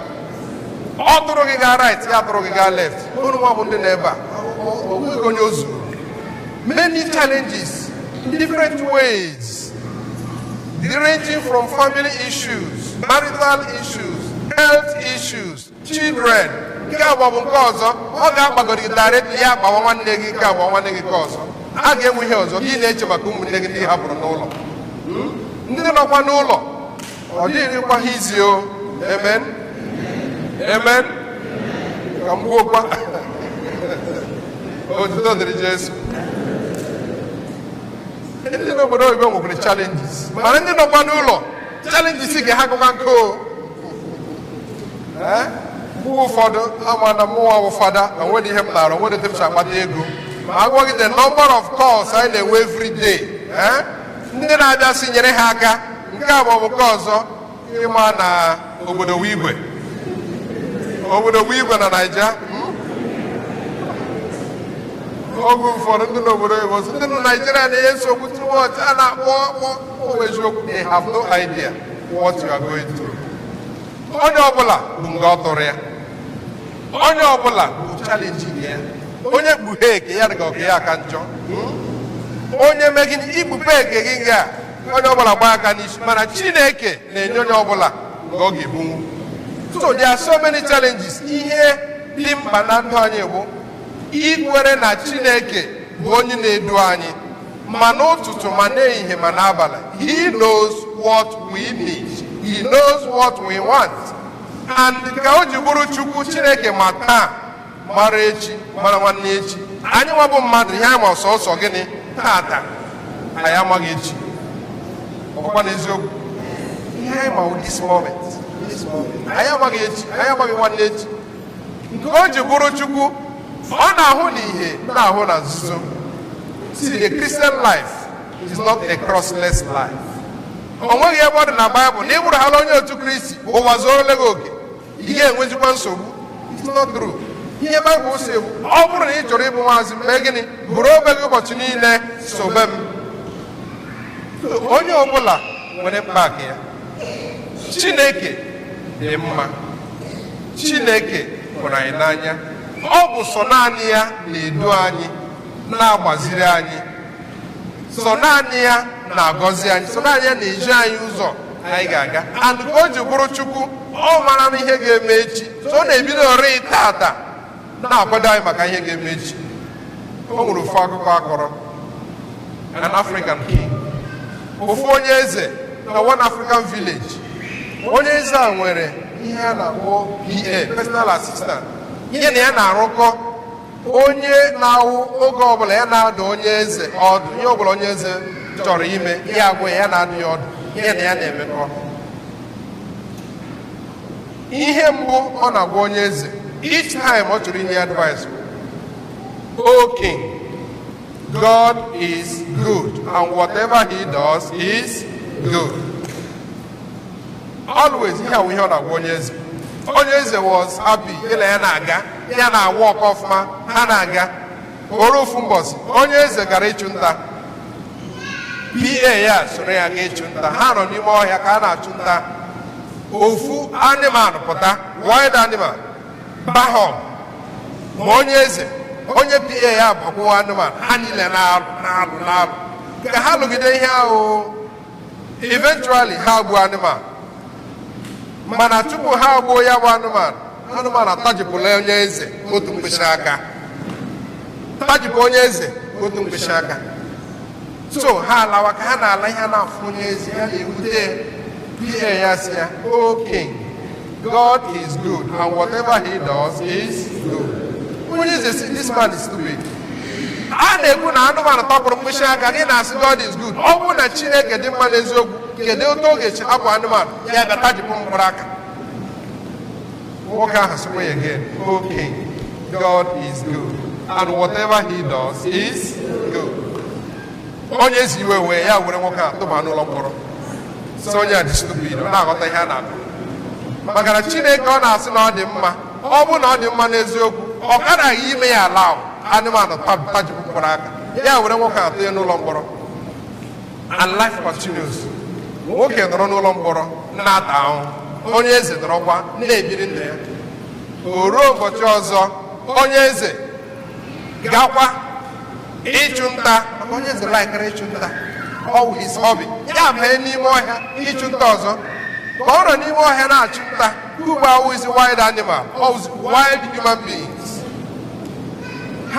Ọ tụrụ gị gaa right, ya tụrụ gị gaa left. Unu nwa bụ ndị nọ ebe a, o nweghị onye o zuru. Many challenges in different ways, ranging from family issues, marital issues, health issues, children. Nke abụọ bụ nke ọzọ, ọ ga-agbagoro gị directly, ya agbawa nwanne gị nke abụọ, nwanne gị nke ọzọ. A ga-enwe ihe ọzọ gị na-eche maka ụmụnne gị ndị hapụrụ n'ụlọ. Ndị nọkwa n'ụlọ, ọ dịghịkwa ha izi o. Amen, amen. Ka m gwuokwa. Otuto dịrị Jesu. Ndị n'obodo oyibo nwekwara challenges, mana ndị nọkwa n'ụlọ, challenges ga ha gụkwa nke o. Ee, mgbe ụfọdụ ama na mụnwa bụ fada na nwere ihe m na-arụ, nwere etu m si akpata ego, ma agwa gị the number of calls anyị na-enwe every day, ee, ndị na-abịa sị nyere ha aka, nke a maọbụ nke ọzọ. Ịma na obodo bụ igwe, obodo bụ igwe na Naija. Oge ụfọdụ ndị n'obodo oyibo sị, ndị nọ Naijiria na-enye nsogbu too much, a na-akpọ akpọ. Ọ eziokwu, they have no idea what you are going through. Onye ọbụla bụ nga ọ tụrụ ya, onye ọbụla bụ challenge ya. Onye kpughe eke ya dịka ọka ya aka njọ. Onye megide ikpupe eke gị nga, onye ọbụla gbaa aka n'isi. Mana Chineke na-enye onye ọbụla nke ọ ga-ebunwu. So there are so many challenges. Ihe dị mkpa na ndụ anyị bụ ikwere na Chineke bụ onye na-edu anyị, ma n'ụtụtụ, ma n'ehihie, ma n'abalị. He knows what we need, He knows what we want. And ka o ji bụrụ Chukwu, Chineke ma taa, mara echi, mara nwanne echi. Anyị nwa bụ mmadụ, ihe anyị ma ọsọsọ gịnị? Tata. Anyị amaghị echi. Ọkwa n'eziokwu? Ihe anyị ma wụ this moment, this moment. Anyị amaghị echi, anyị amaghị nwanne echi. Nke o ji bụrụ Chukwu, ọ na-ahụ n'ihe, na-ahụ na nzuzo. See, the Christian life is not a crossless life. O nweghị ebe ọ dị na Baịbụl na ị bụrụhala onye otu Kristi, ụwa zuorole gị oke, ị ga-enwezikwa nsogbu. It's not true. Ihe Baịbụl si bụ, ọ bụrụ na ị chọrọ ịbụ nwaazị, mee gịnị? Bụrụ obe gị ụbọchị niile, sobe m. Onye ọbụla nwere mkpa nke ya. Chineke dị mma, Chineke hụrụ anyị n'anya. Ọ bụ sọ naanị ya na-edu anyị, na-agbaziri anyị. Sọ naanị ya na-agọzi anyị, sọ naanị ya na-eji anyị ụzọ anyị ga-aga. And ka o ji bụrụ Chukwu, ọ mara na ihe ga-eme echi, so ọ na-ebido ọrị tata na-akwado anyị maka ihe ga-eme echi. O nwere ofu akụkọ akọrọ an African king, ofu onye eze na one African village. Onye eze a nwere ihe a na-akpọ PA, personal assistant, ihe na ya na-arụkọ, onye na-awụ oge ọbụla ya na-adụ onye eze ọdụ. Ihe ọbụla onye eze chọrọ ime, ya agwa ya, ya na-adụ ya ọdụ, ihe na ya na-emekọ. Ihe mbụ ọ na-agwa onye eze each time ọ chọrọ inye advice: "O king, God is good and whatever He does is good always." Ihe awụ ihe ọ na-agwa onye eze. Onye eze was happy ịla ya na-aga, ya na-awa ọkọ ọfụma. Ha na-aga oru. Ofu mbọsị, onye eze gara ịchụ nta, PA ya soro ya gaa ịchụ nta. Ha nọ n'ime ọhịa. Ka a na-achụ nta, ofu animal pụta, wild animal bahom. Ma onye eze, onye PA ya bakwuo anụmanụ. Ha niile na-alụ, na-alụ, na-alụ. Ka ha lụgide ihe ahụ, eventually ha gbuo anụmanụ. Mana tupu ha gbuo ya bụ anụmanụ, anụmanụ atajipụla onye eze otu mkpịsị aka, tajipụ onye eze otu mkpịsị aka. So ha alawa. Ka ha na-ala, ihe na-afụ onye eze ya na-ewute pa ya, si ya, "O king, God is good and whatever he does is good." Onye eze si, "This man is stupid. A na-ekwu na anụmanụ tọpụrụ mkpịsị aka, gị na-asị God is good. Ọ bụrụ na Chineke dị mma n'eziokwu, kedu otu ọ ga-esi hapụ anụmanụ ya bịa tajipụ mkpụrụ aka?" Nwoke ahụ sịkwa ya again, "O king, God is good and whatever he does is good." Onye ezi iwe wee ya, were nwoke a tụba n'ụlọ mkpọrọ, sị onye a dị stupid, ọ na-aghọta ihe a na-akụ, maka na Chineke ọ na-asị na ọ dị mma, ọ bụrụ na ọ dị mma n'eziokwu, ọ karaghị ime ya ala ahụ anụmanụ tajipụ mkpụrụ aka ya. Were nwoke a tụnye n'ụlọ mkpọrọ, and life continues. Nwoke nọrọ n'ụlọ mkpọrọ na-ata ahụhụ, onye eze nọrọkwa na-ebiri ndụ ya. O ruo ụbọchị ọzọ, onye eze gakwa ịchụ nta, maka onye eze laikere ịchụ nta, ọ wụ his hobby. Ya banye n'ime ọhịa ịchụ nta ọzọ. Ka ọ nọ n'ime ọhịa na-achụ nta, ugbo awụzi wild animal, ọwụzi wild human beings.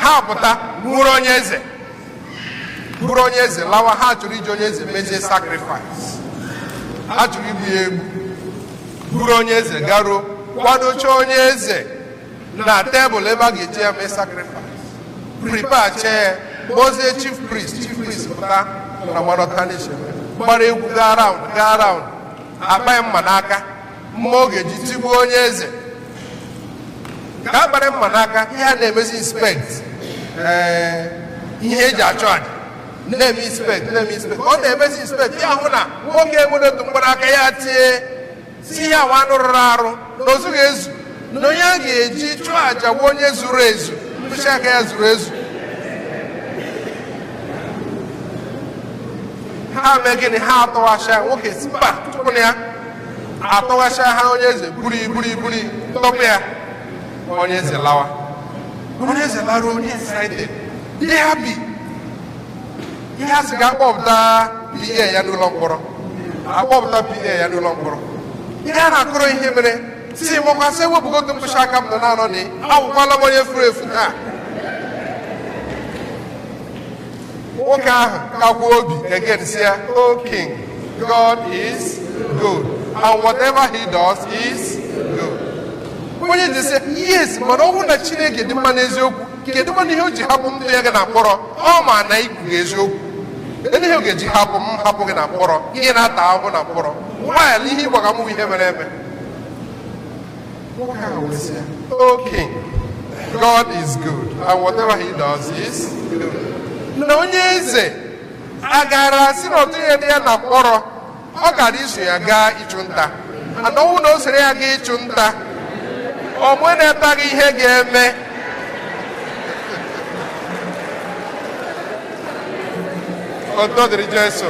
Ha pụta nwụrụ onye eze, buru onye eze lawa. Ha chọrọ iji onye eze mezie sacrifice, ha chọrọ igbu ya egbu. Buru onye eze garuo, kwadocha onye eze na tebụl ebe a ga-eji ya mee sacrifice, prepare chee, kpọzie chief priest. Chief priest pụta na gbarọtanishin, gbara egwu, gaa round, gaa round, akpa ya mma n'aka, mma ọ ga-eji tigbuo onye eze. Ka a kpara mma n'aka, ihe a na-emezi inspect, ee, ihe eji achụ aja, na-eme inspect, na-eme inspect, ọ na-emezi inspect, ya hụ na nwoke enwere otu mkpụrụ aka. Ya tie si ihe awa anụ rụrụ arụ na ozughị ezu, na onye a ga-eji chụọ aja bụ onye zuru ezu, mkpịsị aka ya zuru ezu. Ha mee gịnị? Ha atọghasịa nwoke, si mba, tụpụ ya. Atọghasịa ha onye eze, buru buru buru tọpụ ya. Onye eze lawa. Onye eze lara, onye excited, dị happy. Ihe a sị ga-akpọpụta PA ya n'ụlọ mkpọrọ, akpọpụta PA ya n'ụlọ mkpọrọ. Ihe a na-akụrụ ihe mere si mụkwasị ewepụgo otu mkpịsị aka m nọ na-anọ na awụkwala m onye furu efu taa. Nwoke ahụ kakwa obi again, si ya, "O king, God is good and whatever he does is good." Onye ji sị yes, mana ọ bụrụ na Chineke dị mma n'eziokwu, kedu mana ihe o ji hapụ ndụ ya gị na mkpọrọ? Ọ ma na ikwu eziokwu, kedu ihe ọ ga-eji hapụ m, hapụ gị na mkpọrọ, gị na-ata ahụhụ na mkpọrọ, while ihe ịgwaga m bụ ihe mere eme? Nwoke ahụ wee sị ya, "O king, God is good and whatever he does is good." Na onye eze agara sị na ọtụ ihe dị ya na mkpọrọ, ọ gara iso ya gaa ịchụ nta, and ọnwụ na o soro ya gaa ịchụ nta, ọ mụ na-etaghị ihe ga-eme. Oto dịrị Jesu,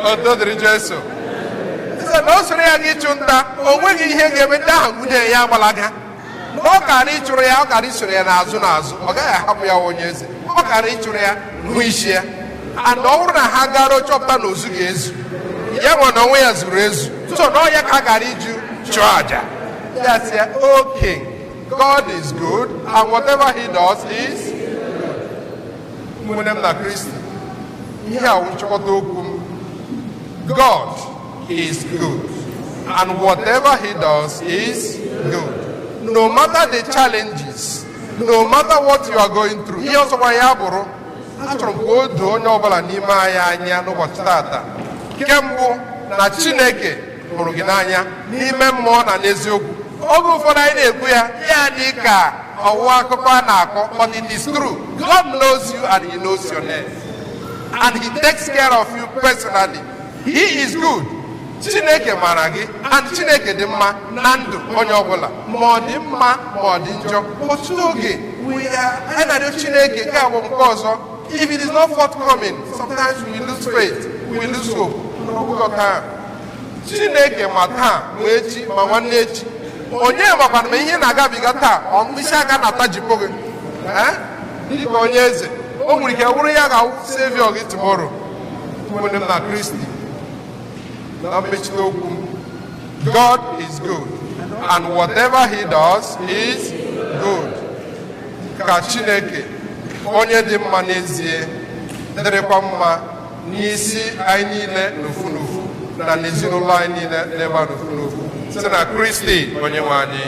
oto dịrị Jesu. Sị na o soro ya gaa ịchụ nta, o nweghị ihe ga-eme ndị ahụ nwunye ya agbalaga, na ọ kara ịchụrụ ya, ọ kara isoro ya n'azụ n'azụ, ọ gaghị ahapụ ya onye eze, ọ kara ịchụrụ ya hụ isi ya. And ọ bụrụ na ha gara chọpụta na ozu ga-ezu ya, nwe na onwe ya zuru ezu, so na ọ ya ka a gara iju chụọ aja. Ya sị ya, "O king, God is good and whatever he does is good." Ụmụnne m na Kristi, ihe a wụ nchịkọta okwu m. God is good and whatever he does is good. No matter the challenges, no matter what you are going through, ihe ọzọkwa ya bụrụ, achọrọ m ka o doo onye ọbụla n'ime anyị anya n'ụbọchị tata, nke mbụ, na Chineke hụrụ gị n'anya n'ime mmụọ na n'eziokwu. Oge ụfọdụ anyị na-ekwu ya, ya dị ka ọwụwa akụkọ a na-akọ, but it is true. God knows you and he knows your name and he takes care of you personally. He is good. Chineke mara gị and Chineke dị mma na ndụ onye ọbụla, ma ọ dị mma ma ọ dị njọ. Otu oge we are, anyị na-arịọ Chineke nke abụ nke ọzọ, if it is not forthcoming, sometimes we lose faith, we lose hope. N'ọgụgụ taa, Chineke ma taa, ma echi, ma nwanne echi. Onye makwana ma ihe na-agabiga taa, ọ mkpịsị aka na-atajipụ gị. Eh? Dịka onye eze, o nwere ike wụrụ ya ga-awụ savior gị tomorrow. Ụmụnne m na Kristi, na mmechite okwu m, God is good, and whatever he does is good. Ka Chineke onye dị mma n'ezie dịrịkwa mma n'isi anyị niile n'ofu n'ofu na n'ezinụlọ anyị niile n'ebe a n'ofu n'ofu, site na Kristi onye nwe anyị.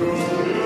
Good.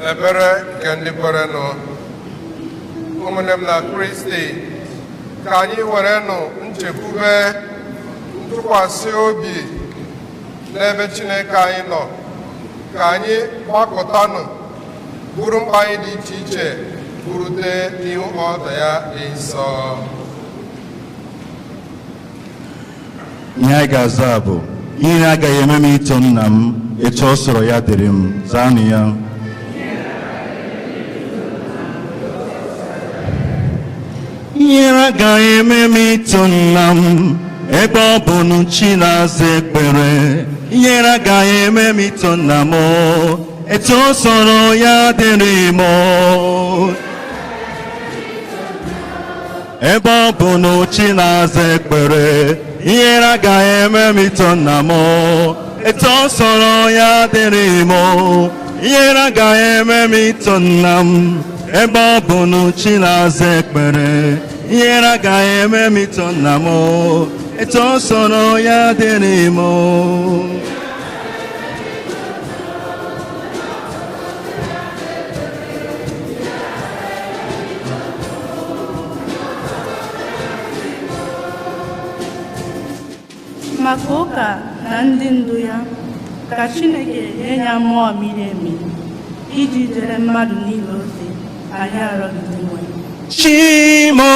Ekpere nke ndị kwerenụ. Ụmụnne m na Kristi, ka anyị werenụ nchekwube, ntụkwasị obi n'ebe Chineke anyị nọ, ka anyị gbakọtanụ buru mkpa anyị dị iche iche burute n'ihu ọda ya dị nsọ. Ihe anyị ga-aza bụ, ihe agaghị eme m ito nna m, etu ọ sọrọ ya dịrị m. Zaanụ ya. Ihere agaghị eme m ito nna m, ebe ọ bụ na chi na-aza ekpere. Ihere agaghị eme m ito nna m, etu ọ sọrọ ya dịrị m. Ebe ọ bụ na chi na-aza ekpere, ihere agaghị eme m ito nna m, etu ọ sọrọ ya dịrị m. Ihere agaghị eme m ito nna m, ebe ọ bụ na chi na-aza ekpere. Ihere agaghị eme m ito nna m, etu ọ sọrọ ya dịrị m. Maka ụka na ndị ndu ya, ka Chineke nye ya mmụọ miri emi iji jere mmadụ niile ozi. Anyị arịọgide nwe. Chimo,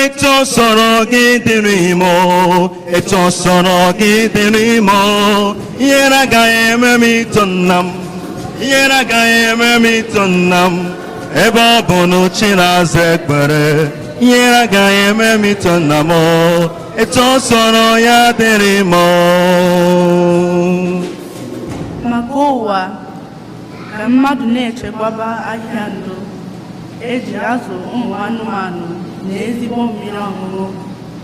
etu ọ sọrọ gị dịrị m, etu ọ sọrọ gị dịrị m. Ihere agaghị eme m ito nna m, ihere agaghị eme m ito nna m, ebe ọ bụ na chi na-aza ekpere. Ihere agaghị eme m ito nna m, etu ọ sọrọ ya dịrị m. Maka ụwa, ka mmadụ na-echekwaba ahịhịa ndụ eji azụ ụmụ anụmanụ na ezigbo mmiri ọṅụṅụ.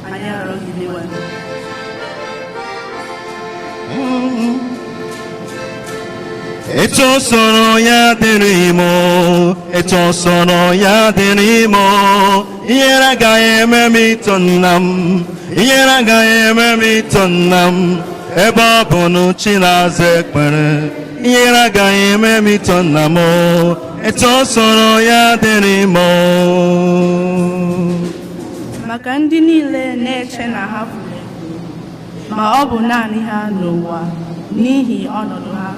Anyị arịọgidewe. Etu ọ sọrọ ya dịrị m, etu ọ sọrọ ya dịrị m. Ihere agaghị eme m ito nna m, ihere agaghị eme m ito nna m, ebe ọ bụ na chi na-aza ekpere. Ihere agaghị eme m ito nna m, etu ọ sọrọ ya dịrị m. Maka ndị niile na-eche na ha furu efu, ma ọ bụ naanị ha n'ụwa n'ihi ọnọdụ ha,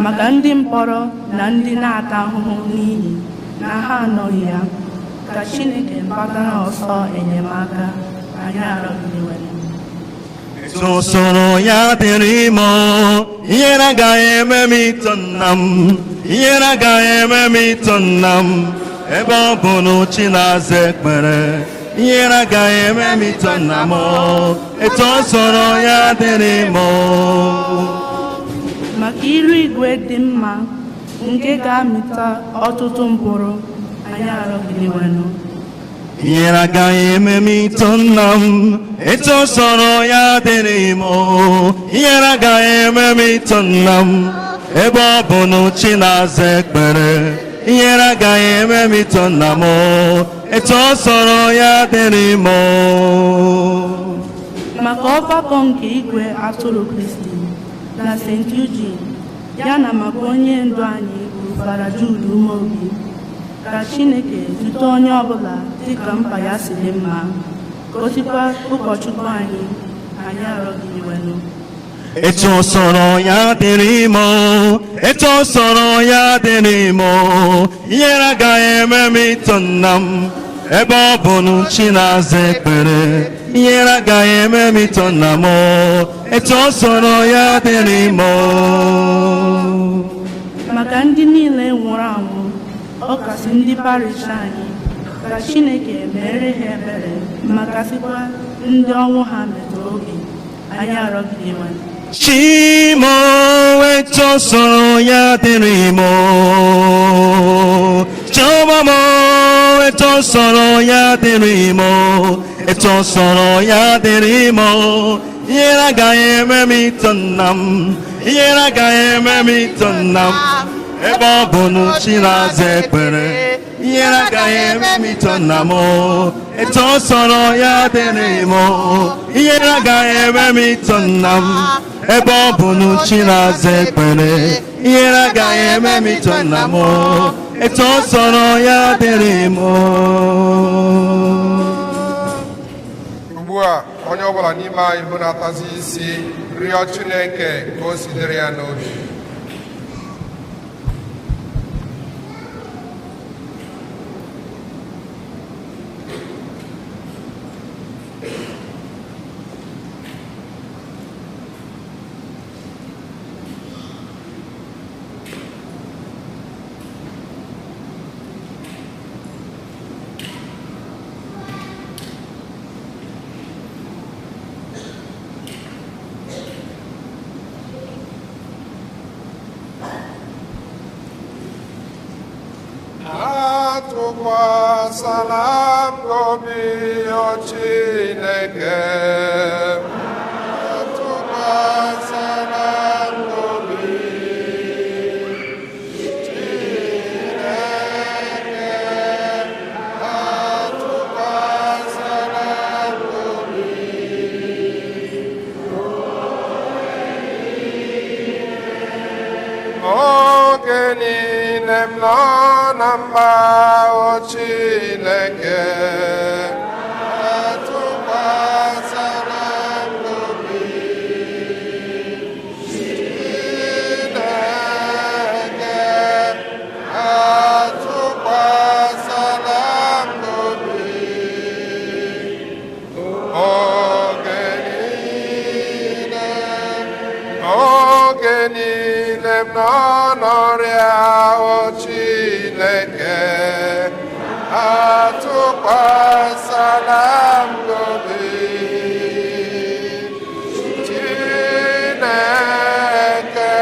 maka ndị mkpọrọ na ndị na-ata ahụhụ n'ihi na ha anọghị ya, ka Chineke mbatara ọsọ enyemaka. Anyị arịọgidewe. Etu ọ sọrọ ya dịrị m, ihere agaghị eme m ito nna m, ihere agaghị eme m ito nna m, ebe ọ bụ na chi na-aza ekpere. Ihere agaghị eme m ito nna m, etu ọ sọrọ ya dịrị m. Maka iru igwe dị mma nke ga-amịta ọtụtụ mkpụrụ. Anyị arịọgidewenụ. Ihere agaghị eme m ito nna m, etu ọ sọrọ ya dịrị m. Ihere agaghị eme m ito nna m, ebe ọ bụ na chi na-aza ekpere. Ihere agaghị eme m ito nna m, etu ọ sọrọ ya dịrị m. Maka ọgbakọ nke igwe atụrụ Kristi na St. Eugene, ya na maka onye ndu anyị bụ Fada Jude Umeobi, ka Chineke zute onye ọbụla dịka mkpa ya si dị mma, gosikwa ụkọchukwu anyị. Anyị arịọgidewenụ. Etu ọ sọrọ ya dịrị m, etu ọ sọrọ ya dịrị m. Ihere agaghị eme m ito nna m, ebe ọ bụ na chi na-aza ekpere. Ihere agaghị eme m ito nna m, etu ọ sọrọ ya dịrị m. Maka ndị niile nwụrụ anwụ, ọkasị ndị parish anyị, ka Chineke mere ha ebere ma kasịkwa ndị ọnwụ ha metụrụ obi. Anyị arịọgidewe. Chimo, etu ọ sọrọ ya dịrị m. Chioma m, etu ọ sọrọ ya dịrị m, etu ọ sọrọ ya dịrị m. Ihere agaghị eme m ito nna m, ihere agaghị eme m ito nna m, ebe ọ bụ na chi na-aza ekpere. Ihere agaghị eme m ito nna m etu ọ sọrọ ya dịrị m ihere agaghị eme m ito nna m ebe ọ bụ na chi na-aza ekpere ihere agaghị eme m ito nna m etu ọ sọrọ ya dịrị m. Ugbu a, onye ọbụla n'ime anyị bụ na-atazi isi rịọ Chineke ka o si dịrị ya n'obi. Atụkwasịla m obi, o Chineke, atụkwasịla m obi, Chineke, atụkwasịla m obi. Oge niile m nọ na mba, o Chineke, atụkwasịla m obi, Chineke, atụkwasịla m obi. Oge niile, oge niile m nọ n'ọrịa, o Chineke, atụkwasịla m obi, Chineke,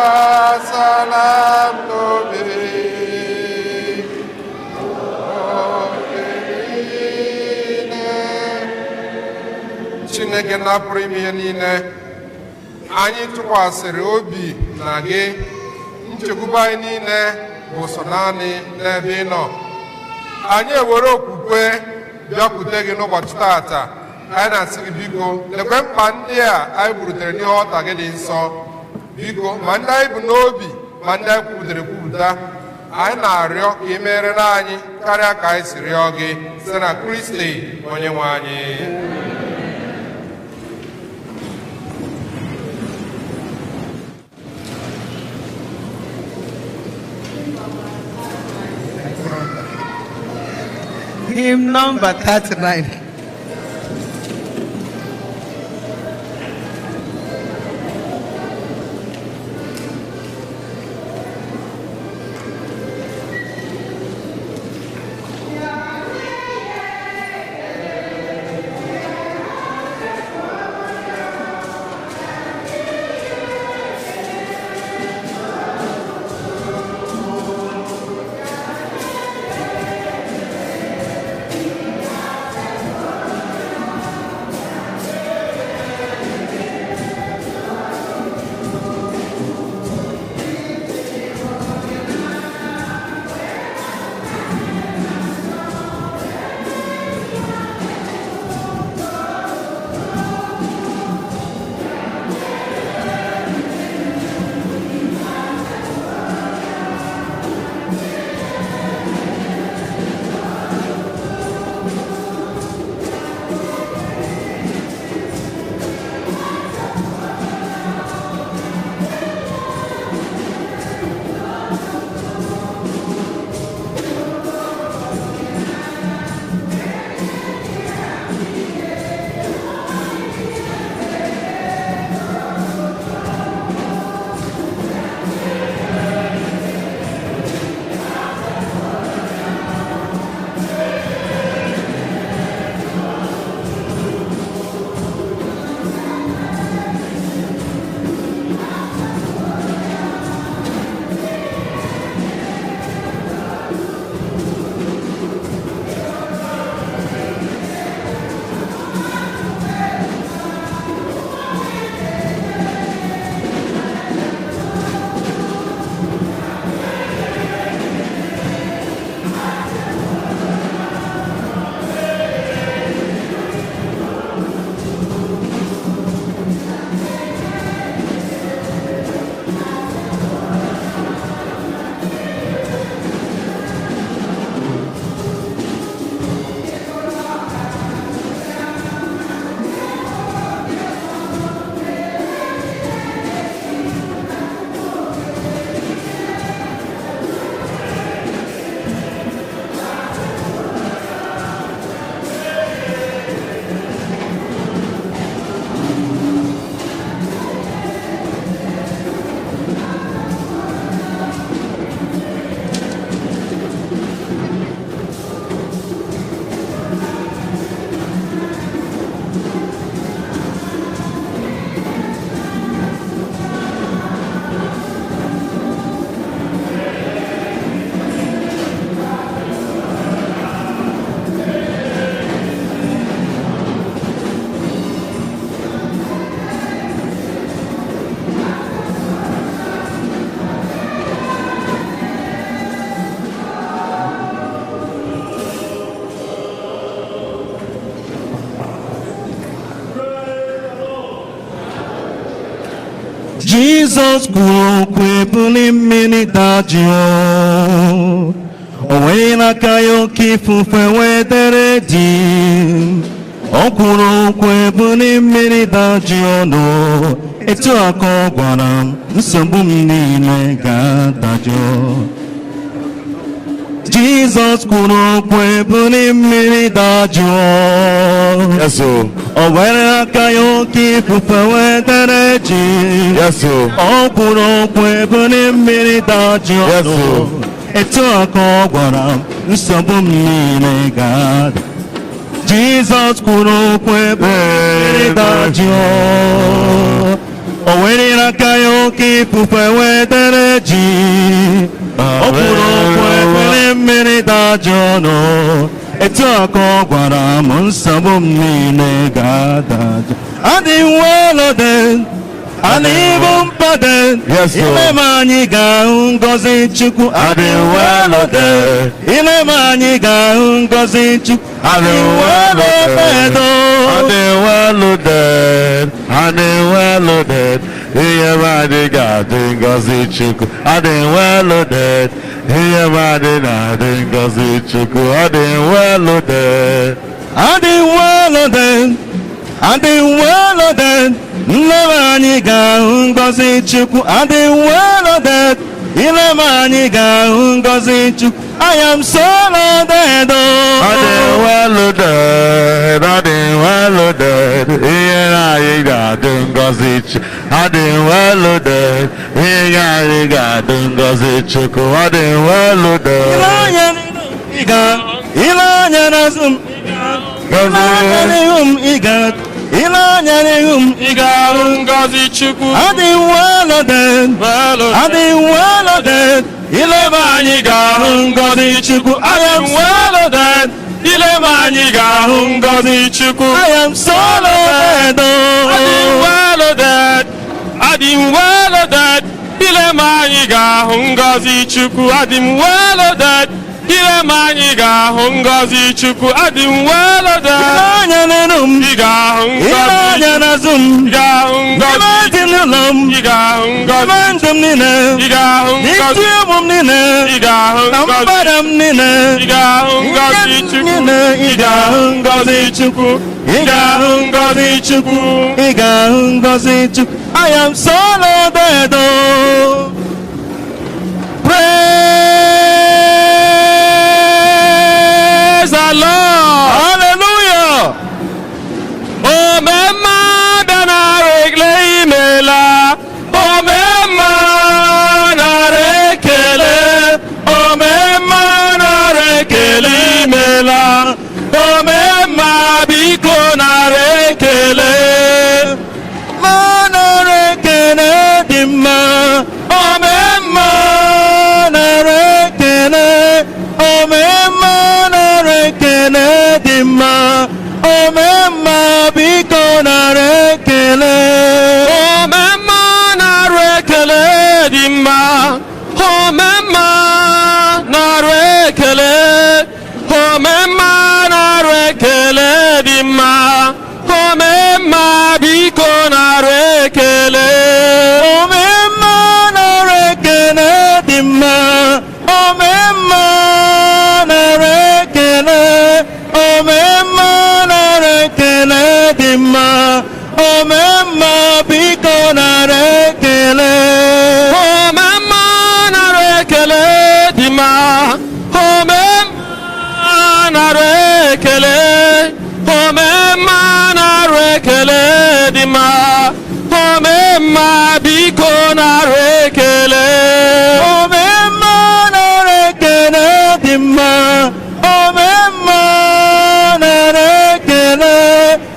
atụkwasịla m obi. Oge niile. Chineke napụrụ ime ihe niile, anyị tụkwasịrị obi na gị. Nchekwube anyị niile bụ sọ naanị n'ebe ị nọ. Anyị ewere okwukwe bịakwute gị n'ụbọchị tata. Anyị na-asị gị, biko, lekwe mkpa ndị a anyị burutere n'ihe ọta gị dị nsọ. Biko, ma ndị anyị bụ n'obi ma ndị anyị kwupụtara ekwupụta, anyị na-arịọ ka ị meere anyị karịa ka anyị si rịọ gị, site na Kristi onye nwe anyị. Hymn number 39. Jizọs kwuru okwu, ebuli mmiri dajụọ. O wee n'aka ya, oke ifufe wee dere dị. O kwuru okwu, ebuli mmiri dajụọ nụ. Etu a ka ọ gwara m, nsogbu m niile ga-adajụ. Jizọs kwuru okwu, ebuli mmiri dajụọ. Yes, o. O were aka ya, oke ifufe wee dere ji. Yes, o. O kwuru okwu, ebuli mmiri dajụọ. Yes, o. Etu a ka ọ gwara m, nsogbu m niile ga-ada. Jizọs kwuru okwu, ebuli mmiri dajụọ. O were aka ya, oke ifufe wee dere ji. O kwuru okwu, ebili mmiri dajụọ nụ. Etu a ka ọ gwara m, nsogbu m niile ga-adajụ. Adị well loaded, uneven burden. Yes, sir. Ile ma anyị ga-ahụ ngọzi Chukwu. Adị well loaded. Ile ma anyị ga-ahụ ngọzi Chukwu. Adị well loaded. Adị well loaded. Adị well loaded. Ihe m adị ga-adị ngọzi Chukwu. Adị well loaded. Ihe m adị na-adị ngọzi Chukwu. Adị well loaded. Adị well loaded. Adị well loaded. Nne m, anyị ga-ahụ ngọzi Chukwu. Adị well loaded. Ile m, anyị ga-ahụ ngọzi Chukwu. I am so loaded. Oh. Adị well loaded. Adị well loaded. Ihe anyị ga-adị ngọzi Chukwu. Adị well loaded. Ihe anyị ga-adị ngọzi Chukwu. Adị well loaded. Ile anya n'ihu m, ị ga. Ile anya n'azụ m, ile anya n'ihu m, ị ga. Ile anya n'ihu m, Ị ga-ahụ ngọzi Chukwu. Adị well loaded. Adị well loaded. Ile m, anyị ga-ahụ ngọzi Chukwu. I am well loaded. Ile m, anyị ga-ahụ ngọzi Chukwu. I am so loaded. Adị Oh. well loaded. Adị well loaded. Ile m, anyị ga-ahụ ngọzi Chukwu. Adị m well loaded. Ile m, anyị ga-ahụ ngọzi Chukwu. Adị m well Ile loaded. anya n'elu m, Ị ga-ahụ ile ngọzi. anya n'azụ m, Ị ga-ahụ n'ime ngọzi. ezinụlọ m, Ị ga-ahụ ngọzi. n'ime ndụ m niile, Ị ga-ahụ ngọzi. n'isi ụmụ m niile, Ị ga-ahụ na ngọzi. mbara m niile, Ị ga-ahụ ngọzi nke m Chukwu. niile, ị ga-ahụ ngọzi Chukwu. Ị ga-ahụ ngọzi Chukwu. Ị ga-ahụ ngọzi Chukwu. I am so loaded. Oh. Praise the Lord. Hallelujah. Omemma bịa nara ekele, imela. Omemma nara ekele. Omemma nara ekele, imela. Omemma, biko nara ekele. Ma nara ekele dị mma. Omemma. Nara ekele. Omemma nara ekele dị mma. Omemma, biko nara ekele. Omemma nara ekele dị mma. Omemma nara ekele. Omemma nara ekele dị mma. Omemma, biko nara ekele. Omemma nara ekele dị mma. Omemma nara ekele. Omemma nara ekele dị mma. Omemma, biko nara ekele. Omemma nara ekele dị mma. Omemma nara ekele. Omemma nara ekele dị mma. Omemma, biko nara ekele. Omemma nara ekele dị mma. Omemma nara ekele.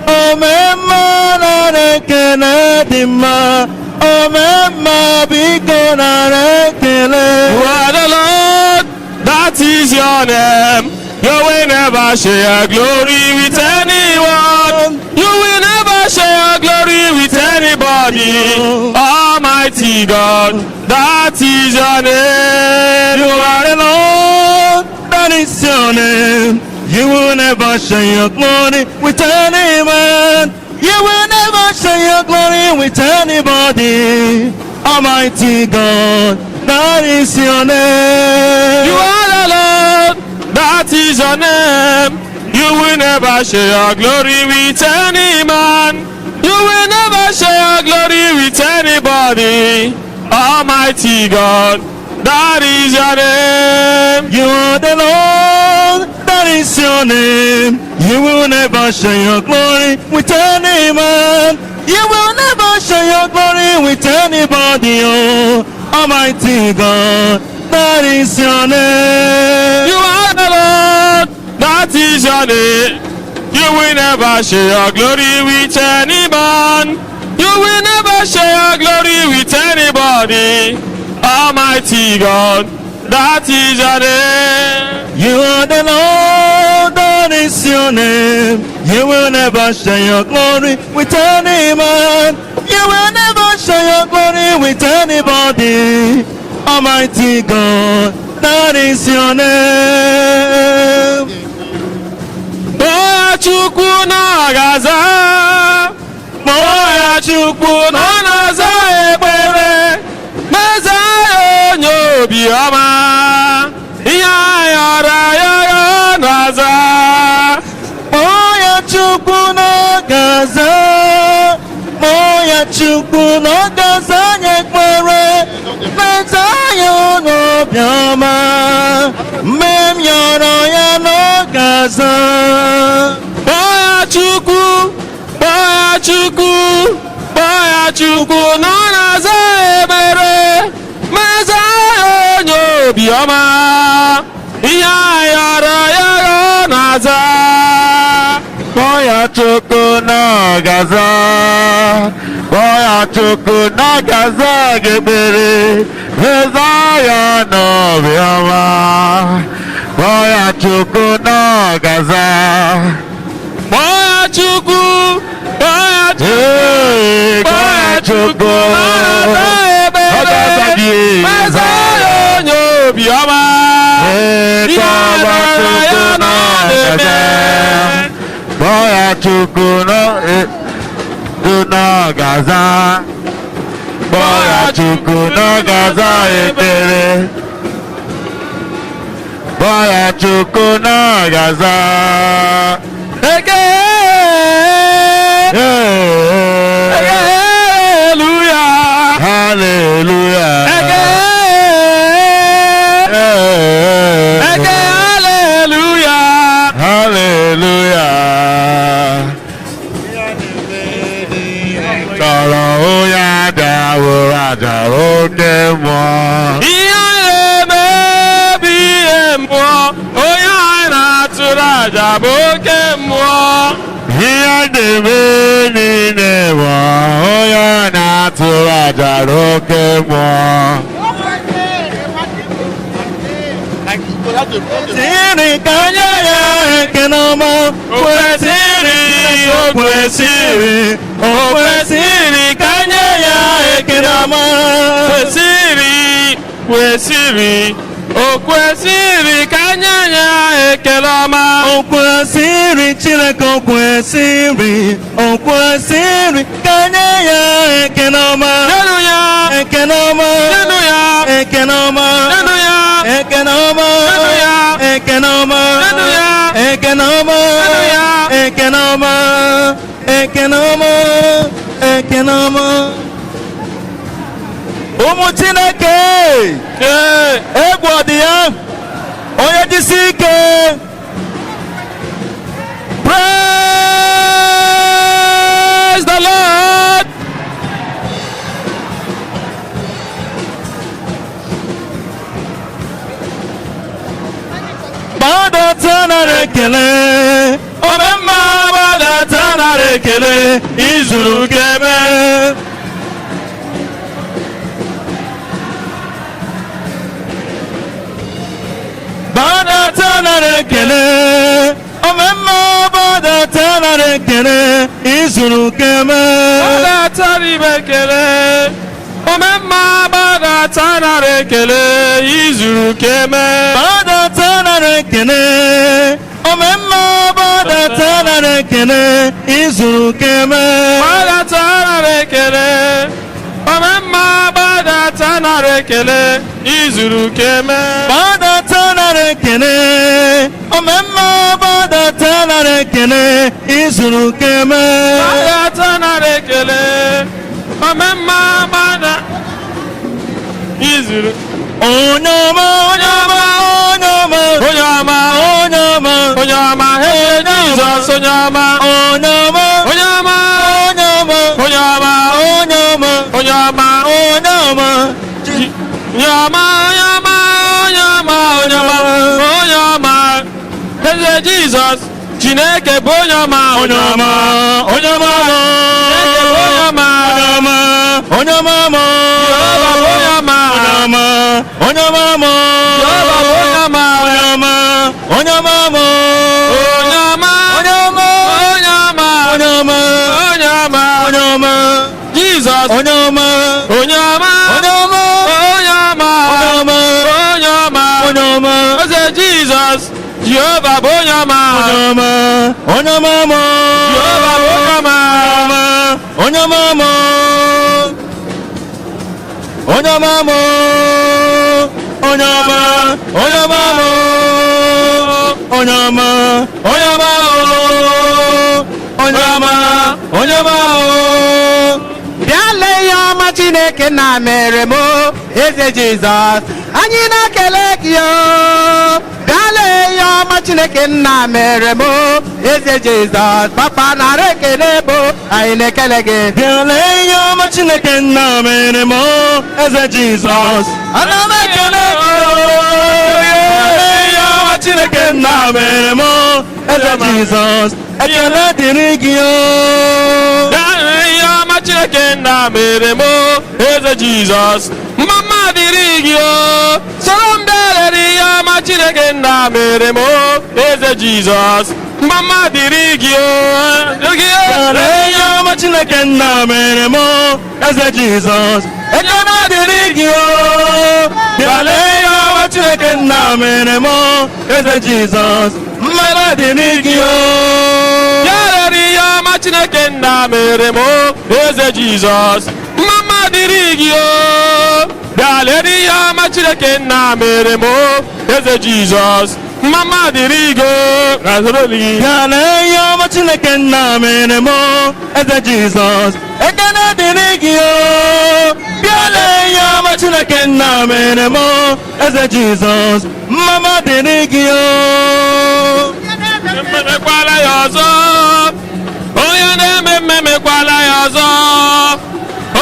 Omemma nara ekele dị mma. Omemma, biko nara ekele. You are the Lord, that is your name. You will never share glory with anyone. You will never share glory with anybody. Almighty God, that is your name. You are the Lord, that is your name. You will never share your glory with any man. You will never share your glory with anybody. Almighty God, that is your name. You are the Lord, that is your name. You will never share your glory with any man. You will never share your glory with anybody. Almighty God, that is your name. You are the Lord, that is your name. You will never share your glory with any man. You will never share your glory with anybody. Oh, Almighty God, that is your name. You are the Lord, that is your name. You will never share your glory with any man. You will never share your glory with anybody. Almighty God, that is your name. You are the Lord, that is your name. You will never share your glory with any man. You will never share your glory with anybody. Almighty God, that is your name. Kpọọ Chukwu na ọ ga-aza. Kpọọ ya Chukwu na ọ na-aza ekpere. Meza ya onye obiọma. Ihe ayọrọ ya ya ọ na-aza. Kpọọ ya Chukwu na ọ ga-aza. Kpọọ ya Chukwu na ọ ga-aza anyị ekpere. Meza ya onye obiọma. Mgbe m yọrọ ya na ọ ga-aza. Kpọọ ya Chukwu, kpọọ ya Chukwu, kpọọ ya Chukwu na ọ na-aza ekpere. Meza ya onye obiọma. Ihe ayọrọ ya ya ọ na-aza. Kpọọ ya Chukwu na ọ ga-aza. Kpọọ ya Chukwu na ọ ga-aza gị ekpere. Meza ya n'obiọma. Kpọọ ya Chukwu na ọ ga-aza. Kpọọ ya Chukwu, kpọọ ya Chukwu, Ee, kpọọ ya Chukwu na ọ na-aza Ọ ga-aza ekpere. gị. Meza ya onye obiọma. Ee, Ihe kpọọ ya ayọrọ ya Chukwu na na ọ ọ na-eme. ga-aza. Kpọọ ya Chukwu na na ọ ga-aza. Kpọọ ya Chukwu na ọ ga-aza ekpere. Kpọọ ya Chukwu na ọ ga-aza. Eke Ee, Hallelujah. Hallelujah. Eke Ee, Eke hallelujah. Hallelujah. Chọrọ onye adaworo aja oke mmụọ. Ihe anyị na-eme bụ ihe mmụọ. Onye anyị na-atụrụ aja bụ oke mmụọ. Ihe a na-eme niile bụ onye na-atụrụ aja n'oke mmụọ. Kwesịrị ka nye ya ekele ọma. O kwesịrị, o kwesịrị, o kwesịrị ka nye ya ekele ọma. Kwesịrị, kwesịrị, o kwesịrị ka nye ya ekele ọma. O kwesịrị Chineke, o kwesịrị, o kwesịrị ka nye ya ekele ọma. Nyenụ ya, Ekele ọma. nyenụ ya, Ekele ọma. nyenụ ya, Ekele ọma. Nyenụ ya. Ekele ọma. Nyenụ ya. Ekele ọma. Nyenụ ya. Ekele ọma. Ekele ọma. Ekele ọma. Ụmụ Chineke, Ee, egwu ọ dị ya? Onye jisi ike. Praise the Lord. Gbadata nara ekele. Omemma, gbadata nara ekele, izuru keme. Gbadata nara ekele. Omemma, gbadata nara ekele. Izuru keme. Gbadata n'ime ekele. Omemma, gbadata nara ekele, izuru keme. Gbadata nara ekele. Omemma, gbadata nara ekele. Izuru keme. Gbadata. nara ekele. Omemma, gbadata nara ekele, izuru keme. Gbadata nara ekele, omemma, gbadata nara ekele, izuru keme. Gbadata nara ekele, omemma, gbada izuru. Onye ọma, onye ọma, onye ọma, onye ọma, onye ọma, onye ọma, ee, Jizọs onye ọma, onye ọma, onye ọma, onye ọma, onye ọma, onye ọma, onye ọma, onye ọma, onye ọma, onye ọma, onye ọma, onye ọma, onye ọma, eze Jizọs, Chineke bụ onye ọma, onye ọma, onye ọma, Chineke bụ onye ọma, onye ọma, onye ọma, Jehova bụ onye ọma, onye ọma, onye ọma, Jehova bụ onye ọma, onye ọma, onye ọma, onye ọma, onye ọma, onye ọma, onye ọma, onye ọma, onye ọma, Jizọs, onye ọma, onye ọma, onye ọma, onye ọma, onye ọma, onye ọma, onye ọma, eze Jizọs, Jehova bụ onye ọma, onye ọma, onye ọma, Jehova bụ onye ọma, onye ọma, onye ọma, onye ọma, onye ọma, onye ọma, onye ọma, onye ọma, onye ọma. Bịa lee ihe ọma Chineke na mere m o, eze Jizọs, anyị na-ekele gị o. Bịa lee ihe ọma Chineke nna mere m o, eze Jizọs, papa, nara ekele bụ anyị na-ekele gị. Bịa lee ihe ọma Chineke nna mere m o, eze Jizọs. Ana m ekele gị o. Bịa lee ihe ọma Chineke nna mere m o, eze Jizọs. Ekele dịrị gị o. Bịa ihe ọma Chineke nna mere m o, eze Jizọs, mma dịrị gị o. Soro m bịa lere ihe ọma Chineke nna mere m o, eze Jizọs, mma dịrị gị o. Gị o. Bịa lee ihe ọma Chineke nna mere m o, eze Jizọs. Ekele dịrị gị o. Bịa lee ihe ọma Chineke nna mere m o, eze Jizọs. Mma dịrị gị o. Bịa lere ihe ọma Chineke nna mere m o, eze Jizọs, mma dịrị gị o. Bịa lere ihe ọma Chineke nna mere m o, eze Jizọs, mma dịrị gị o. Razoro gị. Bịa lee ihe ọma Chineke nna mere m o, eze Jizọs. Ekele dịrị gị o. Bịa lee ihe ọma Chineke nna mere m o, eze Jizọs. Mma dịrị gị o. Emekwala ya ọzọ, onye na-eme mmemekwala ya ọzọ,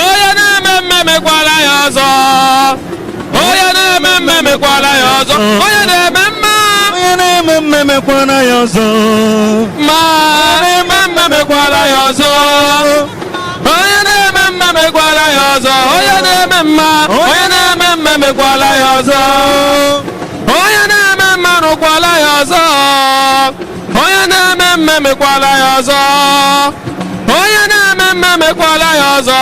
onye na-eme mmemekwala ya ọzọ, onye na-eme mmemekwala ya ọzọ, onye na-eme mma. Onye na-eme mmemekwana ya ọzọ. Ma na-eme mmemekwala ya ọzọ, onye na-eme mmemekwala ya ọzọ, onye na-eme mma, onye na-eme mmemekwala ya ọzọ, onye na-eme mma rụkwala ya ọzọ, onye na-eme mmemekwala ya ọzọ, onye na-eme mmemekwala ya ọzọ,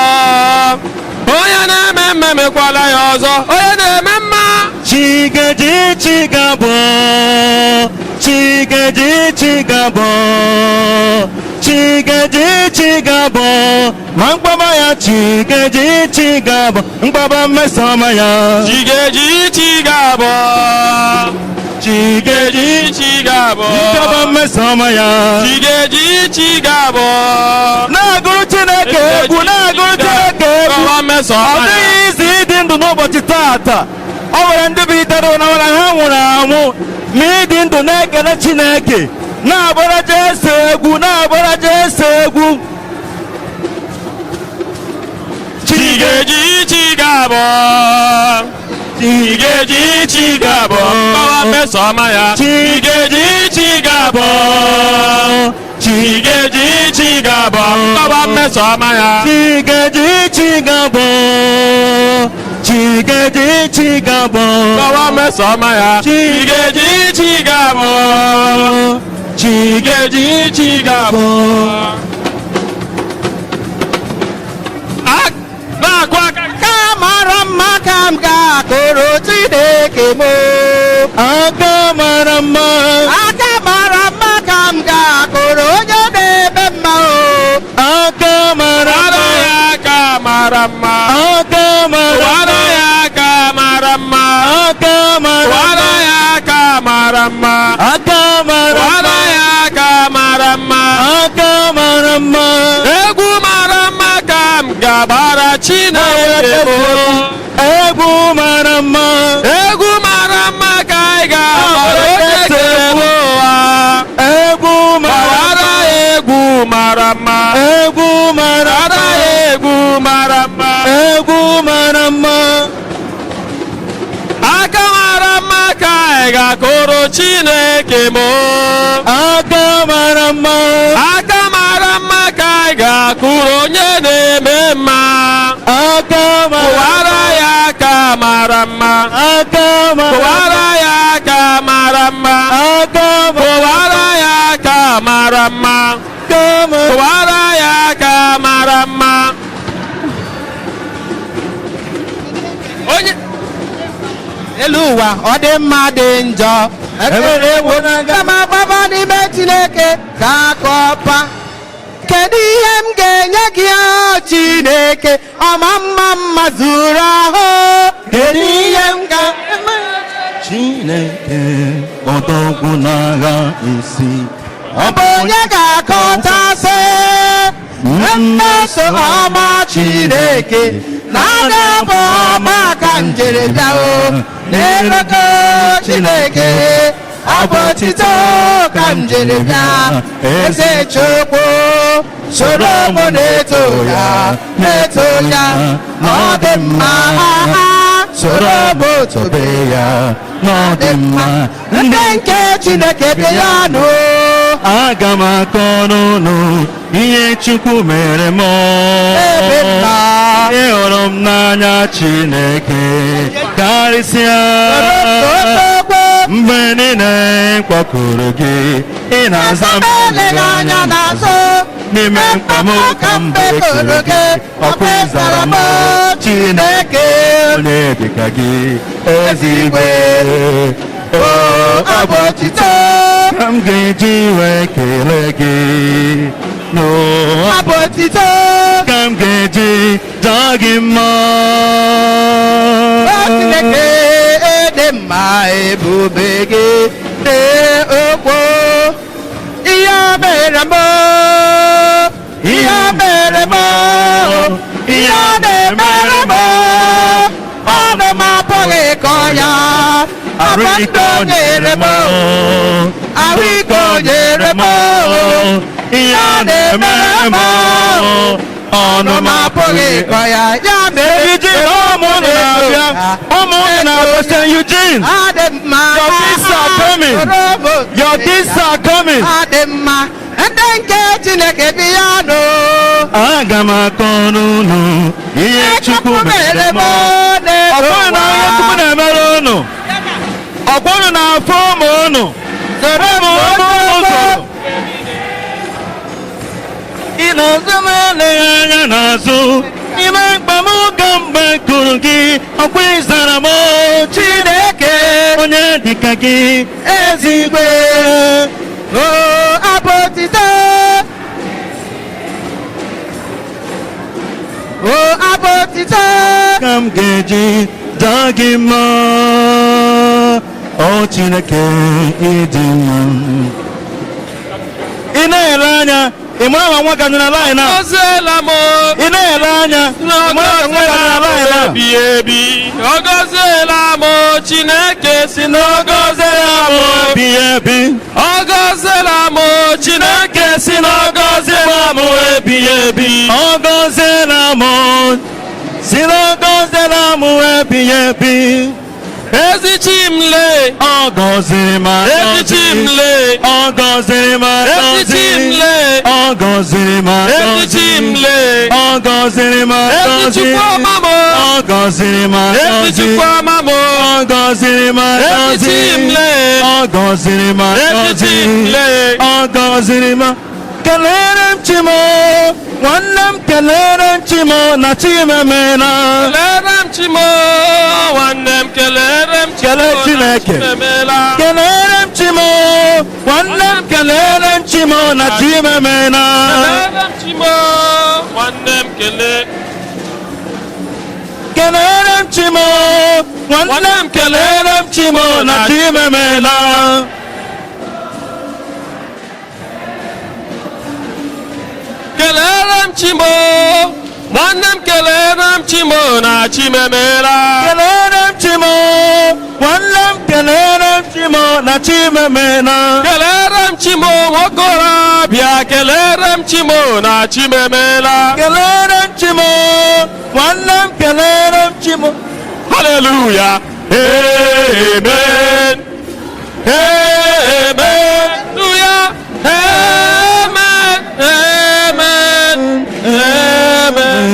onye na-eme mmemekwala ya ọzọ, onye na-eme mma. Chigeji chigabọ, chigeji chigabọ, chigeji chigabọ, ma mkpaba ya chigeji chigabọ, mkpaba mmesoma ya. Chigeji chigabọ, Chigeji chigabọ, mkpaba mmesoma ya. Chigeji chigabọ. Na-agụrụ Chineke egwu, na-agụrụ Chineke egwu. Kọwa mmeso Ọ ọma ya. dịghị izi ịdị ndụ n'ụbọchị taata. O nwere ndị bilitere ụra nwere ha nwụrụ anwụ, ma ịdị ndụ na-ekele Chineke, na-agbara Jesu egwu, na-agbara Jesu egwu. Chigeji chigabọ, chigeji chigabọ, kọwa mmeso ọma ya. Chigeji chigabọ, chigeji chigabọ, kọwa mmeso ọma ya. Chigeji chigabọ, chigeji chigabọ, Kọwa mmeso ọma ya. Chigeji chigabọ, chigeji chigabọ. Na-akụ aka. Ka mara mma ka m ga-akụrụ Chineke m o. Aka mara mma. Aka mara mma ka m ga-akụrụ onye na-eme mma o. Aka mara mma. mma. Aka mara Kụwara mma. ya aka mara mma. Aka mara mma. Egwu mara mma ka m ga-agbara Chineke m. Egwu mara mma. Egwu mara mma ka anyị ga-agbara onye kere ụwa. Egwu mara Gbawara ya egwu mara mma. Egwu mara Gbara ya egwu mara mma. Egwu mara mma. Aka mara mma ka anyị ga-akụrụ Chineke m. Aka mara mma. Aka mara mma ka anyị ga-akụrụ onye na-eme mma. Aka mara Kụwara ya aka mara mma. Aka mara Kụwara ya aka mara mma. Aka mara Kụwara ya aka mara mma. Kụwara ya aka mara mma. Onye Elu ụwa, ọ dị mma, dị njọ, Ebere egwu na-aga. Kama gbaba n'ime Chineke ka akọpa. Kedu ihe m ga-enye gị, o Chineke ọma mma mma zuru ahụ? Kedu ihe m ga Chineke, ọdọgwụ n'agha isi. Ọ bụ onye ga-akọtasị mmeso ọma Chineke na-adị bụ ọma ka njere bịa o n'eloko Chineke? Ọ bụ otito ka m jere bịa. Eze Chukwu, soro m na-eto ya, na-eto ya na ọ dị mma. Soro m tobe ya n'ọdị mma. Ndị nke Chineke, bịa ya nụ. Aga m akọ n'ụnụ ihe Chukwu mere m. Ebe nna. Ịhụrụ m n'anya, Chineke, karịsịa. Mgbe niile m kpọkuru gị, ị na-aza m. Eleghị anya n'azụ. N'ime mkpa m ka m bekuru gị, ọkwa ịzara m. Chineke, onye dịka gị ezigwe? O ọ bụ otito Ka m ga-eji wee kelee gị n'ụwa. Ọ bụ otito Ka m ga-eji jaa gị mma. O Chineke dị mma, ebube gị dị okpo. Ihe mere m, ihe mere m, ihe ọ na-emere m, ọnụ m apụghị ịkọ ya. Ọ bụ ndụ o nyere m, ahụike o nyere m, Ihe ọ na-emere m, ọnụ m apụghị ịkọ ya. Ya mere Eugene, ụmụ unu na-abịa, ụmụ unu na-abịa St. Eugene. Adị mma. Your kids are coming. Your kids are coming. Adị mma. Ndị nke Chineke, bi ya nụ. Aga m akọ n'unu ihe Chukwu mere m. Ọ bụghị na ihe Chukwu na-emere unu, ọkwa unu na-afụ ụmụ unu, ụmụ ụmụ unu zụrụ. Ị na-azụ m eleghị anya n'azụ. N'ime mkpa m ka mgbe kụrụ gị, ọkwa ịzara m. Chineke, onye dịka gị ezigwe? O abụ otito, o abụ otito Ka m ga-eji jaa gị mma. O Chineke, ịdị mma. Ị na-ele anya, ị mara ma nwa ganyere line a. Gọziela m. Ị na-ele anya, ị mara ma nwa ganyere line a. Ebi ebi ọ gọziela m. Chineke si na ọ gọziela m. Ebi ebi. Ọ gọziela m. Chineke si na ọ gọziela m ebi ebi. Ọ gọziela m, si na ọ gọziela m ebi ebi. Ezi chi m lee. Ọ gọziri m. Ezi chi m lee. Ọ gọziri m. Ezi chi m lee. Ọ gọziri m. Ezi chi m lee. Ọ gọziri m. Ezi Chukwu ọma m. Ọ gọziri m. Ezi Chukwu ọma m. Ọ gọziri m. Ezi chi m lee. Ọ gọziri m. Ezi chi m lee. Ọ gọziri m. Kelere m chi m, nwanne m, kelere m chi m na chi m emeela. Kelere m chi m, nwanne m, kelere m chi m. Kelee Na Chineke. chi m emeela. Kelere m chi m, nwanne m, kelere m chi m na chi m emeela. Kelere m chi m, nwanne m, kelee. Kelere m chi m, nwanne m, kelere m chi m na chi m emeela. Chimo, nwanne m, kelere m Chimo na Chimemela. Kelere m Chimo, nwanne m, kelere m Chimo na Chimemela. Kelere m Chimo, nwokorobịa, kelere m Chimo na Chimemela. Kelere m Chimo, nwanne m, kelere m Chimo. Hallelujah, amen, amen, hallelujah, amen, amen, amen.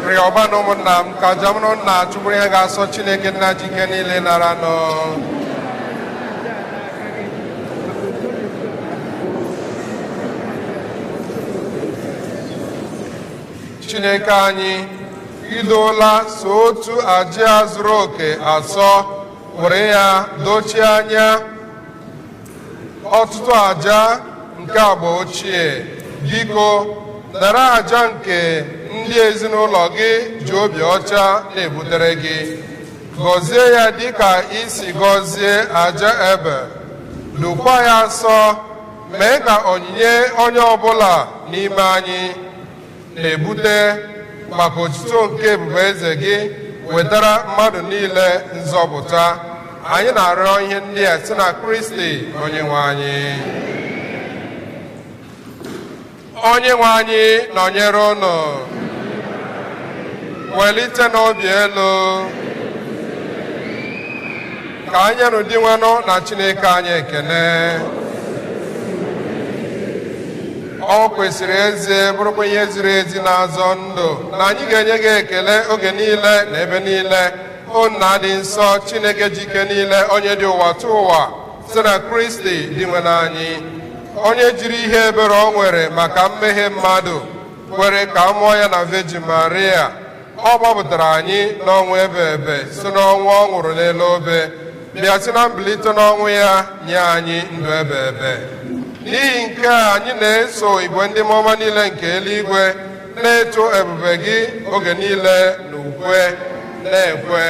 Rịọba na ụmụnna m ka jamụrụ nna chụbụrụ ihe ga-asọ Chineke nna ji ike niile nara nọ. Chineke anyị, idoola so otu aja zuru oke asọ, were ya dochie anya ọtụtụ aja nke agba ochie. Biko nara aja nke ndị ezinụlọ gị ji obi ọcha na-ebutere gị. Gọzie ya dịka isi gọzie aja ebe, dokwa ya asọ. Mee ka onyinye onye ọbụla n'ime anyị na-ebute maka otuto nke ebube eze gị wetara mmadụ niile nzọpụta. Anyị na-arịọ ihe ndị a site na Kristi onye nwe anyị. Onye nwe anyị nọnyere unu. Welite n'obi elu ka anyị nụ Dinwenụ na Chineke anyị ekene. Ọ kwesịrị ezie, bụrụkwa ihe ziri ezi na-azọ ndụ, na anyị ga-enye gị ekele oge niile na ebe niile, o Nna dị nsọ, Chineke ji ike niile, onye dị ụwa tụ ụwa, site na Kristi Dinwenụ anyị, onye jiri ihe ebere o nwere maka mmehie mmadụ kwere ka a mụọ ya na Virgin Maria. Ọ gbapụtara anyị n'ọnwụ ebe ebe site n'ọnwụ ọ nwụrụ n'elu obe, bịa si na mbilite n'ọnwụ ya nye anyị ndụ ebe ebe. N'ihi nke a, anyị na-eso igwe ndị mmụọ niile nke eluigwe na-eto ebube gị oge niile na ukwe na-ekwe.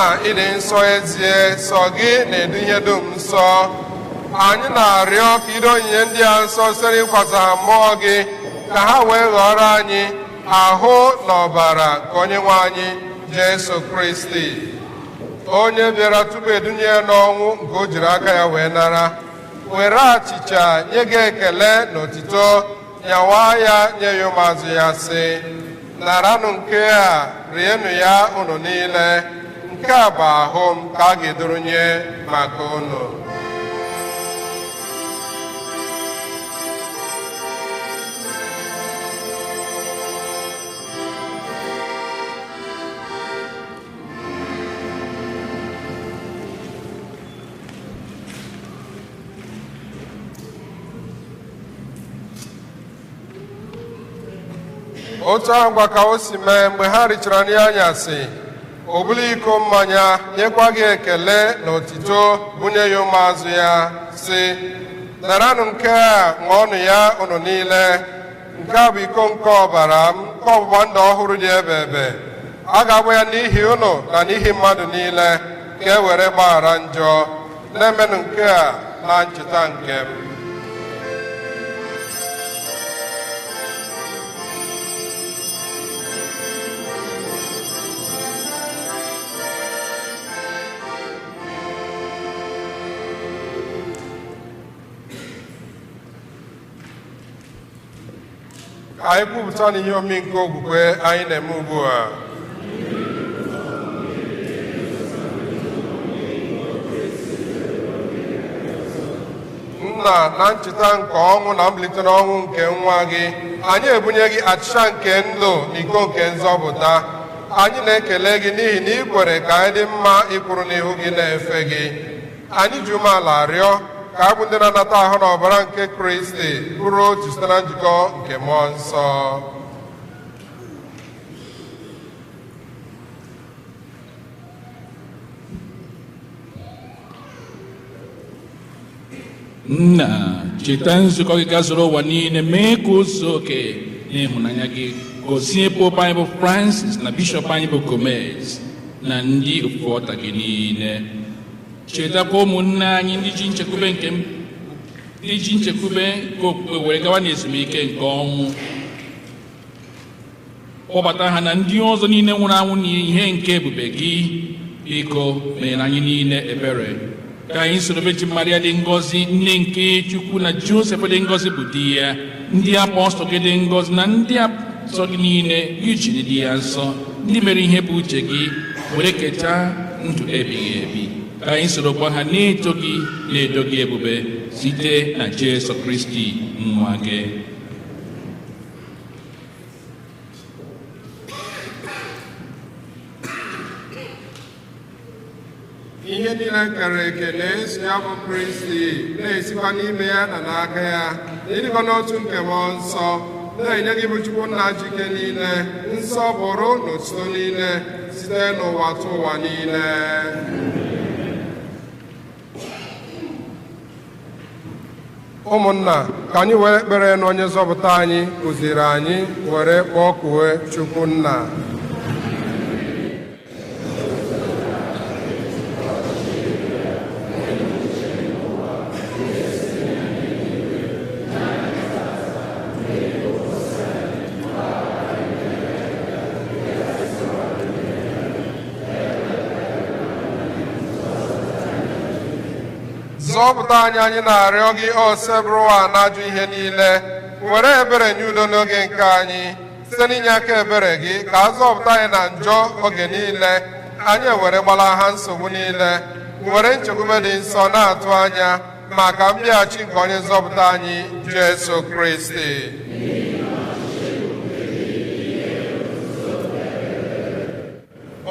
Nna, ịdị nsọ ezie, sọ gị na-edu ihe dum nsọ. Anyị na-arịọ ka ido onyinye ndị a nsọ site n'ịkwasa ha mmụọ gị, ka ha wee ghọrọ anyị ahụ na ọbara nke Onye nwe anyị Jesu Kristi, onye bịara tupu edunye ya n'ọnwụ nke o jiri aka ya wee nara, were achịcha nye gị ekele na otito, nyawa ya nye ya ụmụazụ ya, sị: "Naranụ nke a, rienụ ya unu niile. Nke a bụ ahụ m ka a ga-edoro nye maka unu." Otu ahụ gwa ka o si mee mgbe ha richara nri anyasị, o buli iko mmanya, nyekwa gị ekele na otito, bunye ya ụmụazụ ya, sị: "Naranụ nke a, ṅụọnụ ya unu niile. Nke a bụ iko nke ọbara m nke ọgbụgba ndụ ọhụrụ dị ebe ebe. A ga-agba ya n'ihi unu na n'ihi mmadụ niile ka e were gbaghara njọ. Na-emenụ nke a na ncheta nke m." Ka anyị kwupụta n'ihe omimi nke okwukwe anyị na-eme ugbu a. Nna, na ncheta nke ọnwụ na mbilite n'ọnwụ nke nwa gị, anyị ebunye gị achịcha nke ndụ na iko nke nzọpụta. Anyị na-ekele gị n'ihi na ị kwere ka anyị dị mma ịkwụrụ n'ihu gị na-efe gị. Anyị ji umeala rịọ ka abụ ndị na-anata ahụ na ọbara nke Kristi bụrụ otu site na njikọ nke Mmụọ Nsọ. Nna, cheta nzukọ gị gazuru ụwa niile, mee ka o zuo oke n'ịhụnanya gị. Gozie Pope anyị bụ Francis na Bishọp anyị bụ Gomez na ndị ofufe ọta gị niile. Chetakwa ụmụnne anyị ndị ji nchekwube nke okwukwe were gawa n'ezumike nke ọnwụ. Kpọbata ha na ndị ọzọ niile nwụrụ anwụ n'ihe nke ebube gị. Biko, mere anyị niile ebere, ka anyị soro Virgin Maria dị ngọzi, nne nke Chukwu, na Josef dị ngọzi bụ di ya, ndị apọstọl gị dị ngọzi na ndị nsọ gị niile gị jiri dị ya nsọ, ndị mere ihe bụ uche gị, were keta ndụ ebighị ebi. Ka anyị sorokwa ha na-eto gị, na-edo gị ebube, site na Jesu Kristi nwa gị. Ihe niile kere eke na-eso ya bụ Kristi, na-esikwa n'ime ya na n'aka ya, n'ịdịkọ n'otu nke Mmụọ Nsọ, na-enye gị bụ Chukwu Nna jike niile nsọpụrụ na otuto niile site n'ụwa tụ ụwa niile. Ụmụnna, ka anyị were ekpere na onye nzọpụta anyị kụziri anyị were kpọkuwe Chukwu Nna. Zọpụta anyị, anyị na-arịọ gị, o Osebụrụwa na-ajụ ihe niile. Were ebere nye udo n'oge nke anyị. Site n'inye aka ebere gị, ka a zọpụta anyị na njọ oge niile, anyị ewere gbalaha nsogbu niile, were nchekwube dị nsọ na-atụ anya maka mbịaghachi nke onye nzọpụta anyị Jesu Kristi.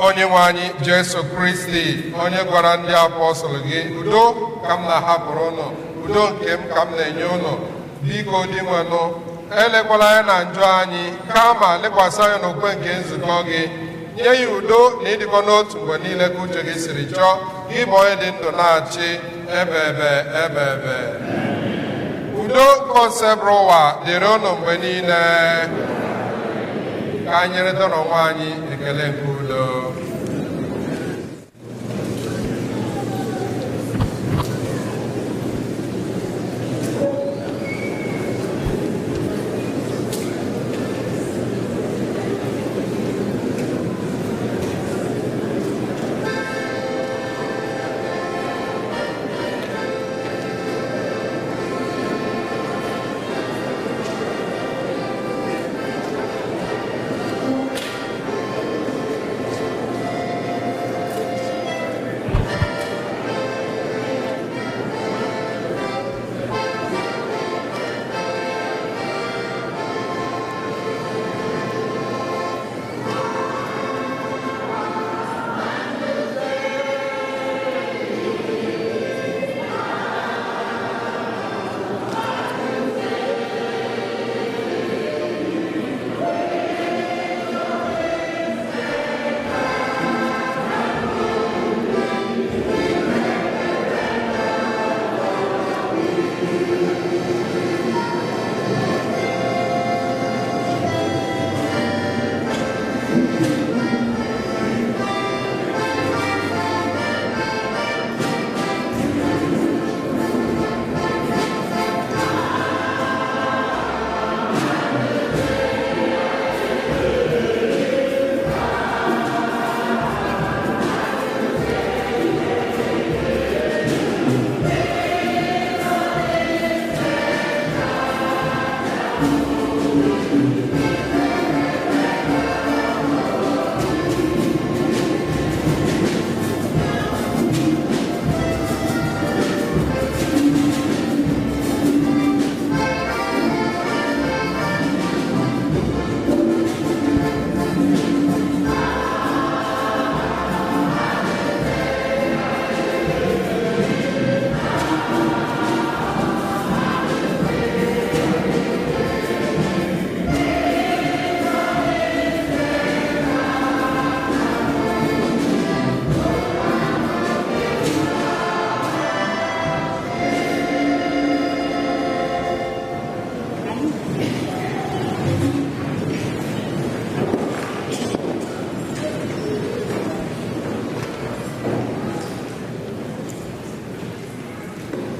Onye nwe anyị Jesu Kristi, onye gwara ndị apọstụl gị, "Udo ka m na-ahapụrụ ụnụ, udo nke m ka m na-enye ụnụ," biko Dinwenụ, elekwala anya na njọ anyị, kama lekwasị anya n'okwukwe nke nzukọ gị, nye ya udo na ịdịkọ n'otu mgbe niile ka uche gị siri chọọ, gị bụ onye dị ndụ na-achị ebe ebe ebe ebe. Udo nke Osebụrụwa dịrị ụnụ mgbe niile. Ka anyị nyerịta n'onwe anyị ekele nke udo.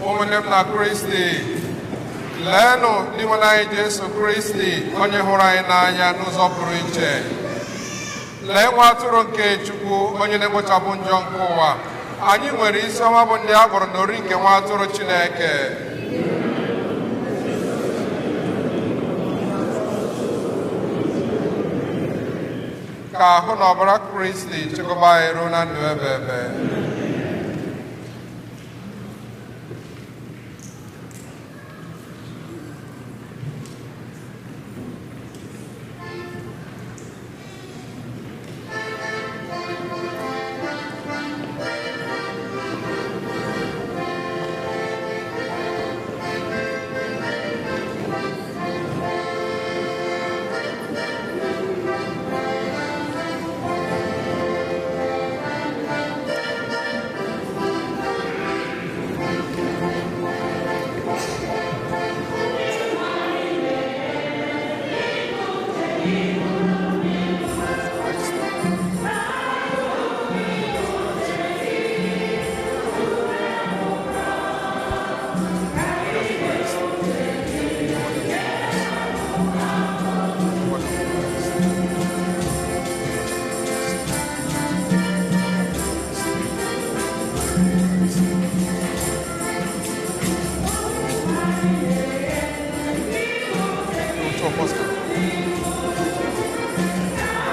Ụmụnne m na Kristi, leenụ Dinwenụ anyị Jesu Kristi, onye hụrụ anyị n'anya n'ụzọ pụrụ iche. Lee nwa atụrụ nke Chukwu, onye na-ekpochapụ njọ nke ụwa. Anyị nwere isi ọma bụ ndị a gụrụ n'ori nke nwa atụrụ Chineke. Ka ahụ na ọbara Kristi chịkọba anyị ruo na ndụ ebe ebe.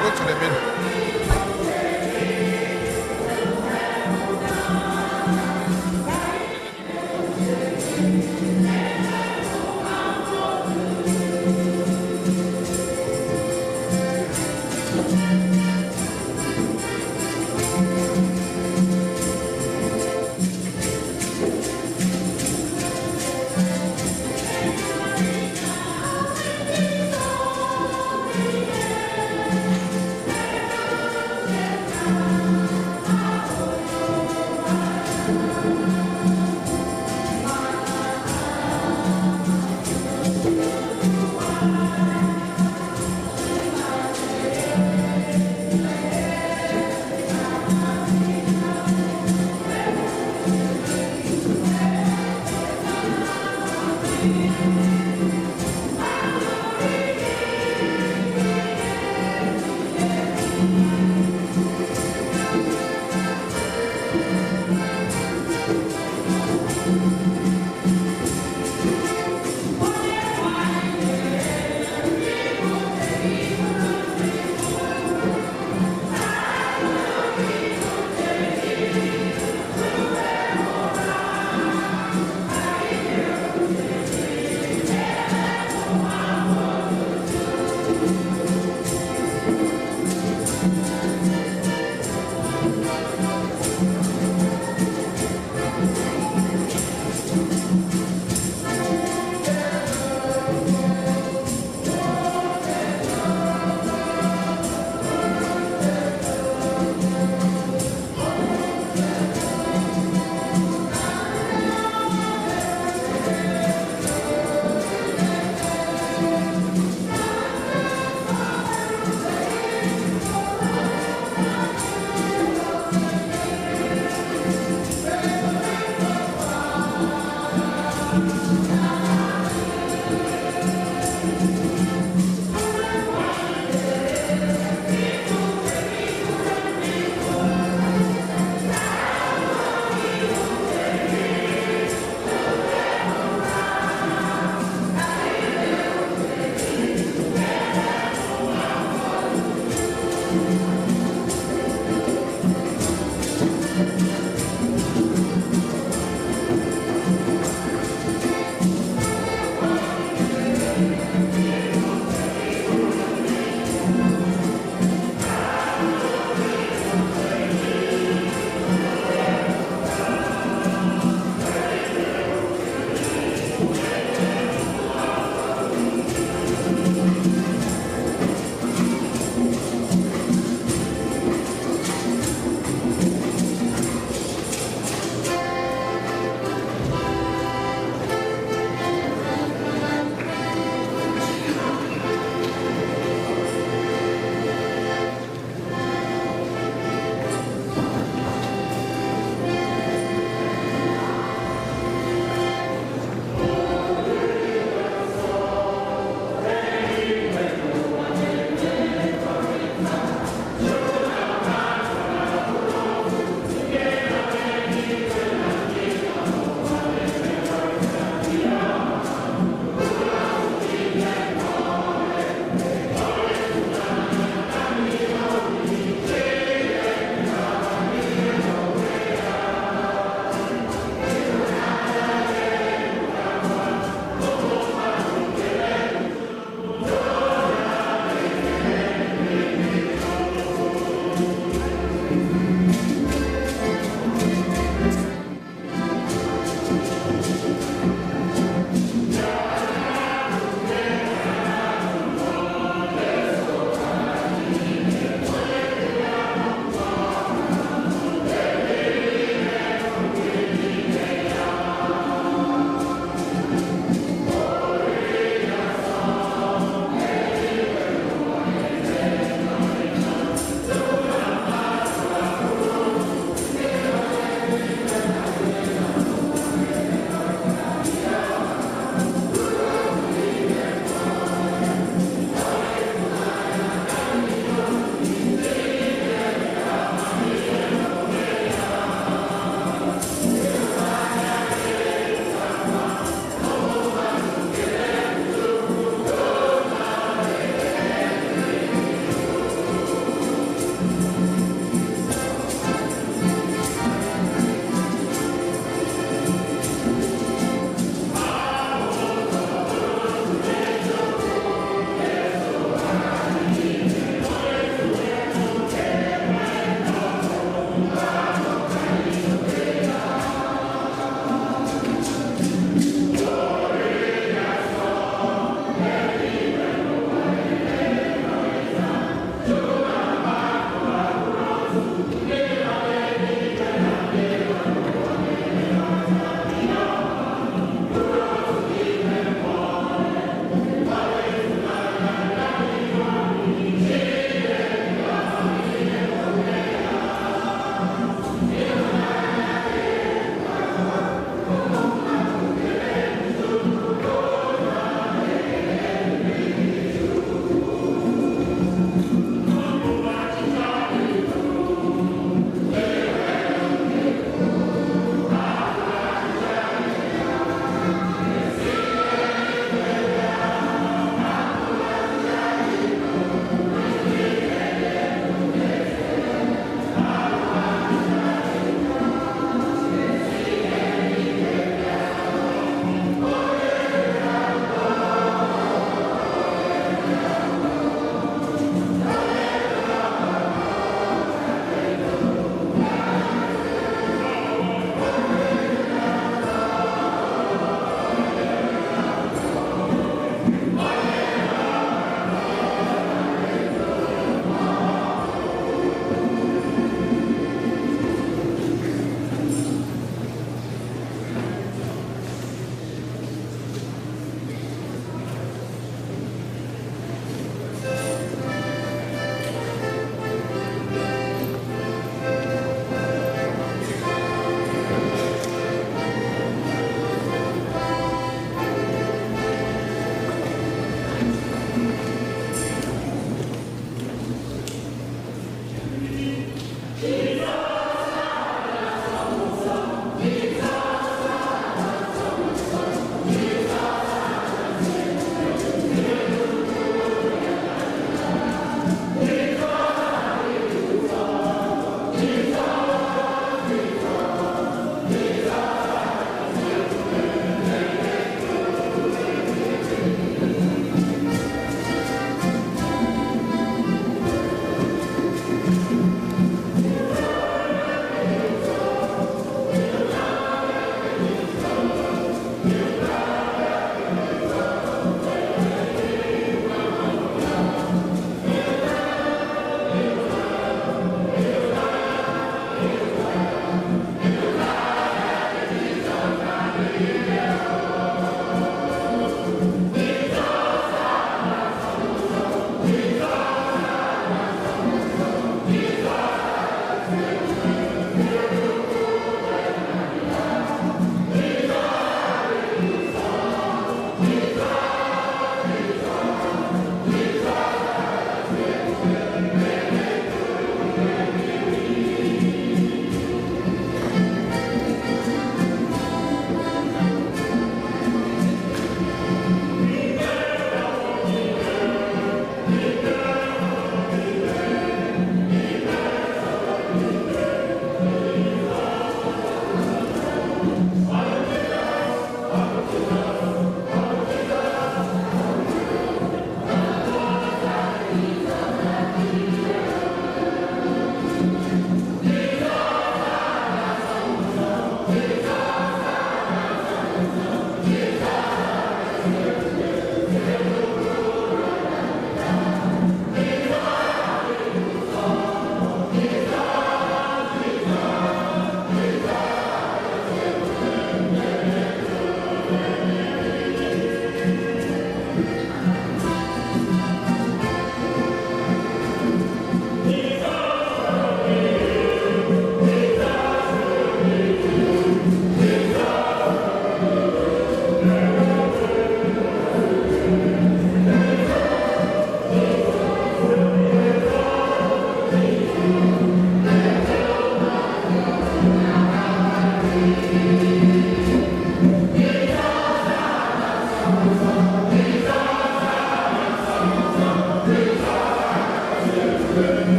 Go to the middle.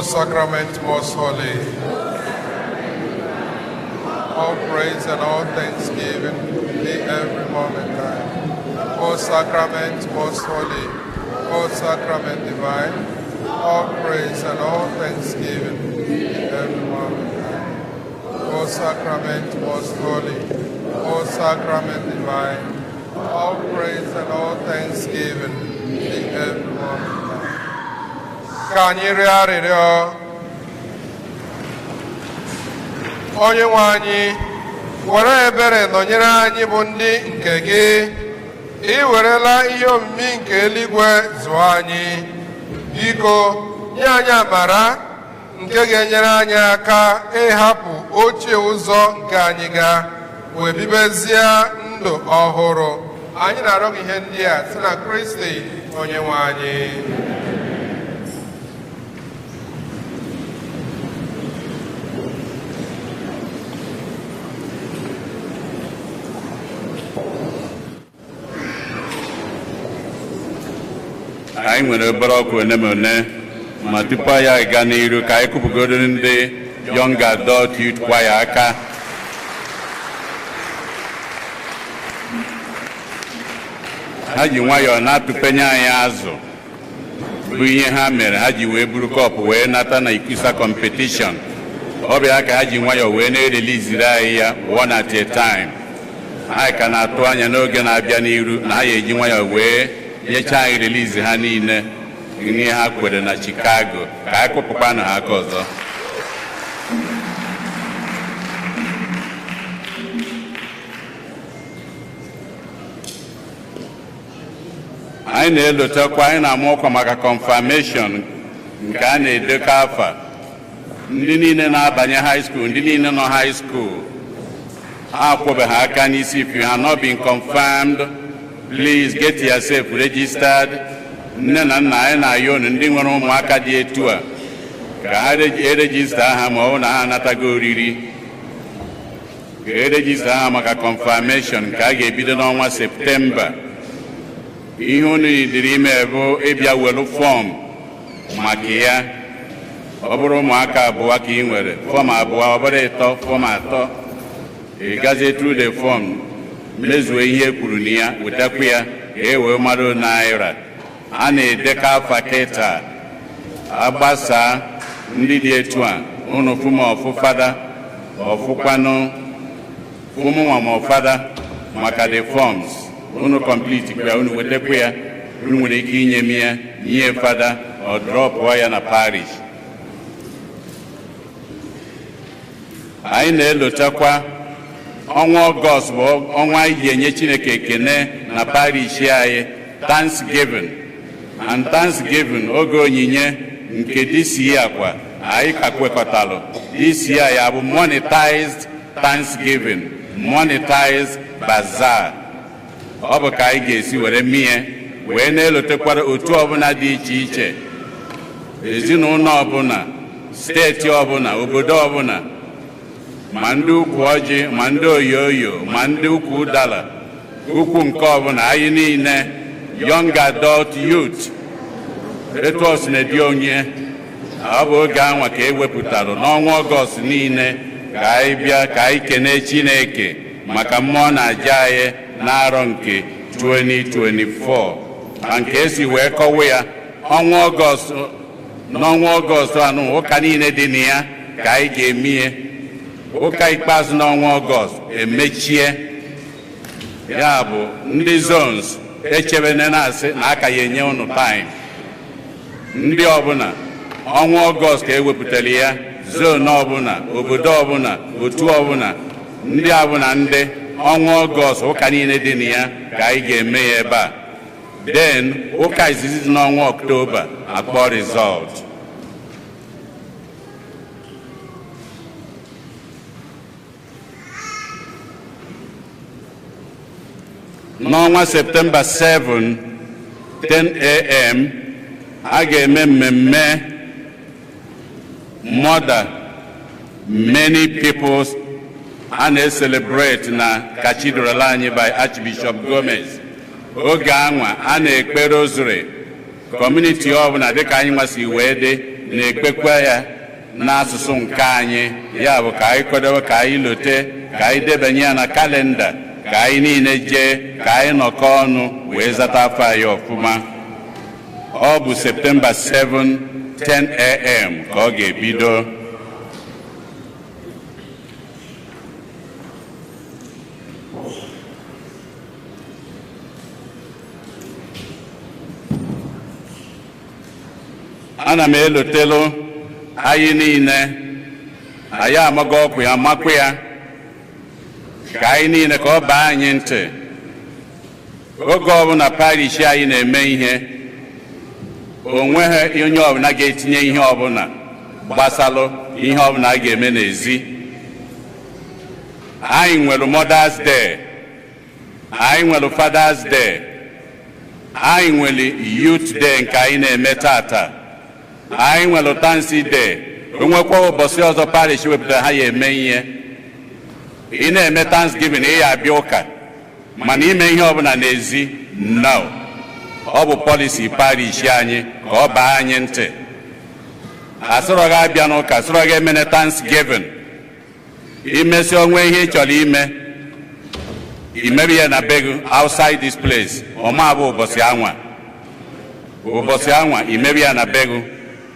Sacrament most holy, all praise and all thanksgiving be every moment thine. O Sacrament most holy, O Sacrament divine, all praise and all thanksgiving be every moment thine. O Sacrament most holy, O Sacrament divine, all praise and all thanksgiving be every moment thine. Ka anyị rịọ arịrịọ. Onye nwe anyị, were ebere nọnyere anyị bụ ndị nke gị. Ị werela ihe omimi nke eluigwe zụọ anyị. Biko, nye anyị amara nke ga-enyere anyị aka ịhapụ ochie ụzọ nke anyị ga wee bibezie ndụ ọhụrụ. Anyị na-arịọ gị ihe ndị a site na Kristi Onye nwe anyị. Anyị nwere obere ọkwa one ma one, ma tupu anyị aga n'iru, ka anyị kụpụgodo ndị Young Adult Youth Choir aka. Ha ji nwayọọ na-atụpenye anyị azụ, bụ ihe ha mere ha ji wee buru cup wee nata na ICCUSA competition. Ọ bịa ka ha ji nwayọọ wee na-ereliziri anyị ya one at a time. Anyị ka na-atụ anya n'oge na-abịa n'iru na ha ga-eji nwayọọ wee nyechaa anyị release ha niile, ihe ha kwere na Chicago. Ka anyị kụpụkwanụ ha aka ọzọ. Anyị na-elotekwa, anyị na-ama ọkwa maka confirmation nke a na-edekọ afa ndị niile na-abanye high school, ndị niile nọ high school ha akwụbeghị aka n'isi. If you have not been confirmed, please get yourself registered. Nne na nna, anyị na-ayọ unu, ndị nwere ụmụaka dị etu a, ka ha e register ha, ma ọ bụ na ha anatago oriri, ka e register ha maka confirmation nke a ga-ebido n'ọnwa Septemba. Ihe unu dịrị ime bụ ịbịa welu form maka ya. Ọ bụrụ ụmụaka abụọ ka ị nwere, form abụọ. Ọ bụrụ ịtọ, form atọ. Ị gazie through the form, mezuo ihe e kwuru na ya, wetakwa ya ka e wee mara naira a na-edekọ afa. Kịta agbasaa ndị dị etu a, unu fụma ọfụ fada ọfụkwanụ fụmụnwa ma ọfada maka the forms. Unu complete kwa, unu wetakwa ya. Unu nwere ike inye m ya, nye fada, ọ dropụọ ya na parish. Anyị na-elotakwa, ọnwa Ọgọst bụ ọnwa anyị ji enye Chineke ekene na parish anyị, Thanksgiving and Thanksgiving, oge onyinye nke this year kwa anyị ka kwekọtalụ. This year ya bụ monetized Thanksgiving, monetized bazaar. Ọ bụ ka anyị ga-esi were mie wee na-elotekwara otu ọbụla dị iche iche, ezinụlọ ọbụla, steeti ọbụla, obodo ọbụla, ma ndị ukwu ọjị, ma ndị oyoyo, ma ndị ukwu ụdara, ukwu nke ọbụla, anyị niile, young adult youth, etu o si na-edi onye. Ọ bụ oge anwa ka e wepụtara n'ọnwa Ọgọst niile ka anyị bịa ka anyị kene Chineke maka mmụọ na-aja anyị n'arọ nke 2024 na nke esi wee kọwa ya. Ọnwa Ọgọst, n'ọnwa Ọgọst anụ, ụka niile dị na ya ka anyị ga-eme. Ụka ikpeazụ n'ọnwa Ọgọst emechie ya, bụ ndị zones echebene na-asị na aka ya enye unu time. Ndị ọbụla, ọnwa Ọgọst ka ewepụtara ya, zone ọbụla, obodo ọbụla, otu ọbụla, ndị ọbụla, ndị ọnwa Ọgọst, ụka niile dị na ya ka anyị ga-eme ya ebe a. Then ụka izizi dị n'ọnwa Ọktoba, akpọ result. N'ọnwa Septemba 7, 10 a.m., a ga-eme mmemme Mother Many Peoples a na-celebrate na cathedral anyị by Archbishop Gomez. Oge anwa a na-ekpe rosary, community ọbụla, dịka anyị nwasi wee dị. Na-ekpekwa ya n'asụsụ nke anyị. Ya bụ, ka anyị kwadobe, ka anyị lote, ka anyị debanye ya na kalenda, ka anyị niile jee, ka anyị nọkọ ọnụ wee zata afọ anyị ọfụma. Ọ bụ Septemba 7, 10 a.m. ka ọ ga-ebido. Ana m elotelu anyị niile, anyị amago ọkụ ya, makwa ya, ka anyị niile, ka ọ baa anyị ntị. Oge ọbụla parish anyị na-eme ihe, o nweghị onye ọbụla ga-etinye ihe ọbụla gbasalụ ihe ọbụla a ga-eme n'ezi. Anyị nwere Mother's Day, anyị nwere Father's Day, anyị nwere Youth Day nke anyị na-eme tata, anyị nwere Tansi Day. Onwekwa ụbọchị ọzọ parish wepụtara ha ya eme ihe. Ị na-eme Thanksgiving, ị ya abịa ụka, mana ime ihe ọbụla n'ezi, no. Ọ bụ policy parish anyị, ka ọ baa anyị ntị. Asịrọ gị abịa n'ụka, asịrọ gị emene Thanksgiving. Imesi onwe ihe ị chọrọ ime, imebi ya na be gị outside this place. Ọma bụ ụbọchị anwa, ụbọchị anwa imebi ya na be gị,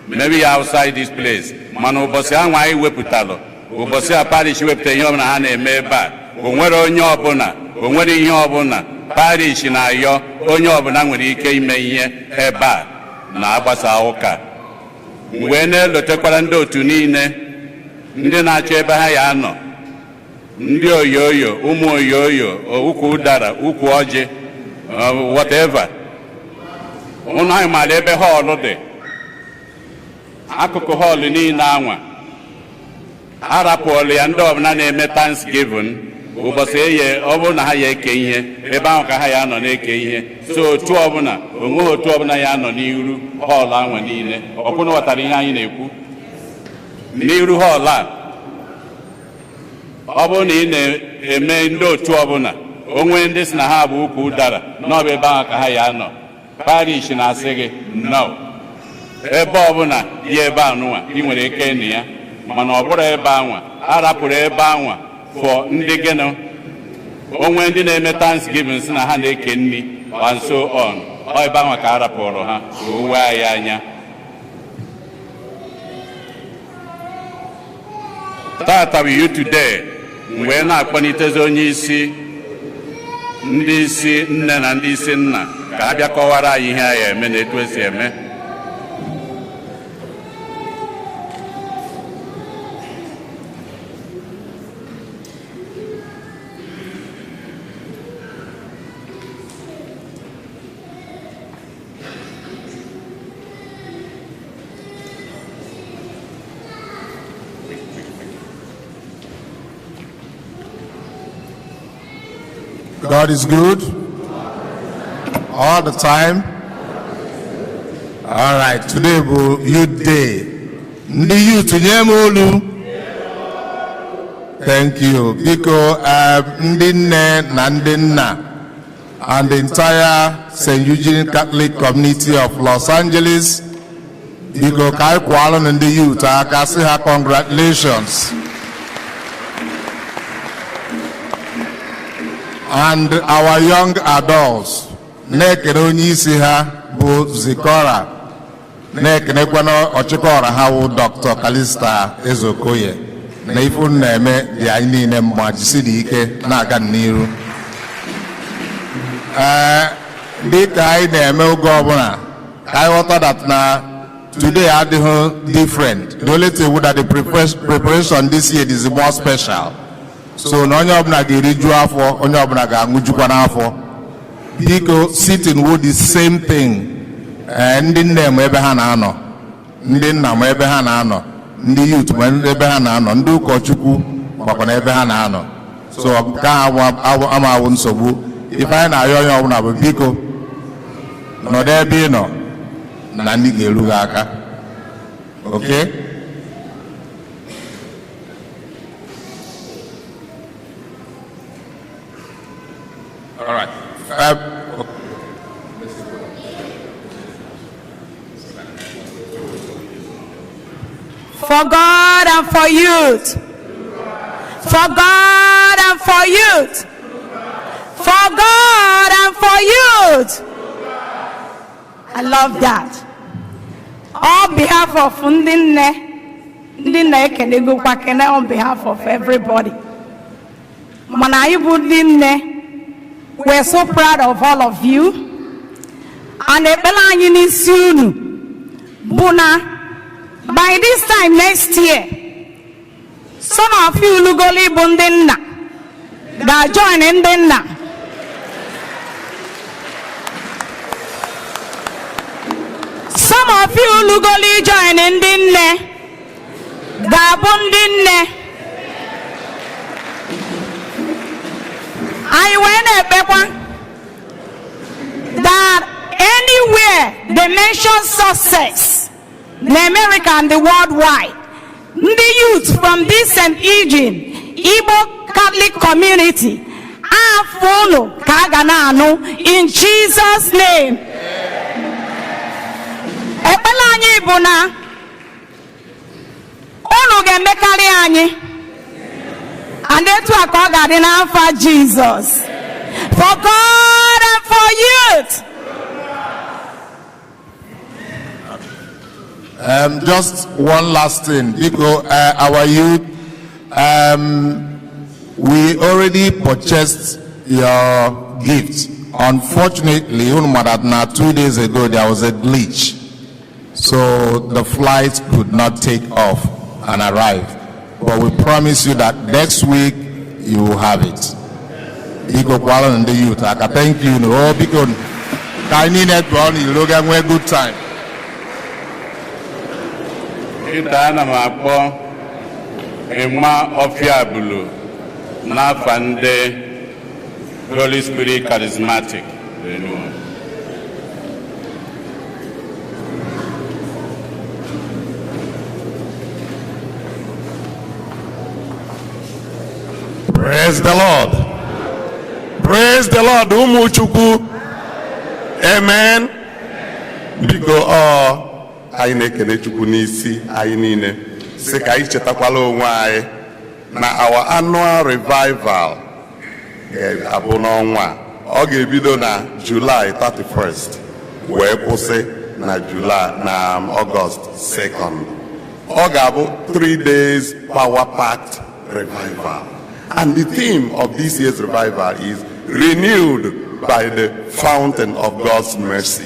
mebi ya outside this place. Mana ụbọchị anwa anyị wepụtalụ, ụbọchị a parish wepụtara, ihe ọbụla ha na-eme ebe a, o nwere onye ọbụla, o nwere ihe ọbụla parish na-ayọ onye ọbụla nwere ike ime ihe ebe a na-agbasa ụka. Wee na-elotekwara ndị otu niile, ndị na-achọ ebe ha ya anọ, ndị oyoyo, ụmụ oyoyo, ukwu ụdara, ukwu ọjị, whatever, ụnụ anyị maara ebe hall dị. Akụkụ hall niile anwa arapụọla ya ndị ọbụla na-eme Thanksgiving. Ụbọchị eye ọ bụrụ na ha ya eke ihe, ebe ahụ ka ha ya anọ na-eke ihe. So otu ọbụla, onweghị otu ọbụla ya anọ n'iru hall anwa niile. Ọkwụna ghọtara ihe anyị na-ekwu? N'iru hall a, ọ bụrụ na ị na-eme ndị otu ọbụla, onwe ndị si na ha bụ ukwu ụdara, n'ọbụ ebe ahụ ka ha ya anọ. Parish na-asị gị no. Ebe ọbụla dị ebe anụnwa ị nwere ike ịnụ ya, mana ọ bụrụ ebe anwa a rapụrụ ebe anwa fọ ndị gịnị, onwe ndị na-eme Thanksgiving si na ha na-eke nri and so on, ọ ebe anwa ka a rapụrụ ha, ka o wee anyị anya. Tata bụ Youth Day. Wee na-akpọlitezi onye isi ndị isi nne na ndị isi nna ka ha bịa kọwara anyị ihe anyị eme na etu esi eme. God is good all the time. All right, today bụ Youth Day. Ndị youth, nye m olu. Thank you. Biko, ndị nne na ndị nna and the entire St. Eugene Catholic Community of Los Angeles, biko, ka anyị kwaalụ ndị youth aka, sị ha congratulations. And our young adults, na-ekene onye isi ha bụ Zikora, na-ekenekwana ọchịkọra ha wụ Dr. Kalista Ezeokoye, na ife unu na-eme dị anyị niile mma. Jisi dị ike na-aga n'iru. Ee, dịka anyị na-eme oge ọbụla, ka anyị ghọta that na today adịghị different. The only thing that the preparation this year is more special, so na onye ọbụla ga-eriju afọ, onye ọbụla ga-aṅụjukwa n'afọ. Biko, sitting with the same thing. Ee, ndị nne ma ebe ha na-anọ, ndị nna ma ebe ha na-anọ, ndị youth ma ebe ha na-anọ, ndị ụkọchukwu makwa na ebe ha na-anọ. So nke a ama awụ nsogbu. Ife anyị na-arịọ onye ọbụla bụ, biko, nọdụ ebe ị nọ na ndị ga-eru gị aka. Okay. All right. For God and for youth. For God and for youth. For God and for youth. I love that. On behalf of ndị nne, ndị nna, ekenegokwa kene on behalf of everybody. Mana anyị bụ ndị nne, we're so proud of all of you. And ekpere anyị n'isi unu bụ na by this time next year, some of you lugolo ịbụ ndị nna ga-join ndị nna. Some of you lugolo join ndị nne ga-abụ ndị nne. Anyị wee na-ekpekwa that anywhere they mention success in America and the worldwide, ndị youth from this St. Eugene Igbo Catholic community, afọ unu ka a ga na-anụ in Jesus' name. Ekpere anyị bụ na unu ga-emekarị anyị, and etu a ka ọ ga-adị n'afa Jizọs. For God and for youth. Just one last thing, because our youth, we already purchased your gift. Unfortunately, unu ma that now 2 days ago there was a glitch, so the flight could not take off and arrive. But we promise you that next week you will have it. Biko kwalụ ndị youth aka. Thank you. Oh, biko, ka anyị niile pụọ n'ilo ga nwee good time. Kịta ana m akpọ Emma Ofiabulu n'afa ndị Holy Spirit Charismatic Renewal. Praise the Lord. Praise the Lord. Ụmụ Chukwu. Amen. Biko, ọ anyị na-ekele Chukwu n'isi anyị niile, sị ka anyị chetakwala onwe anyị na our annual revival ga-abụ n'ọnwa a. Ọ ga-ebido na July 31st wee kwụsị na July na August 2nd. Ọ ga-abụ 3 days power packed revival. And the theme of this year's revival is "Renewed by the Fountain of God's Mercy."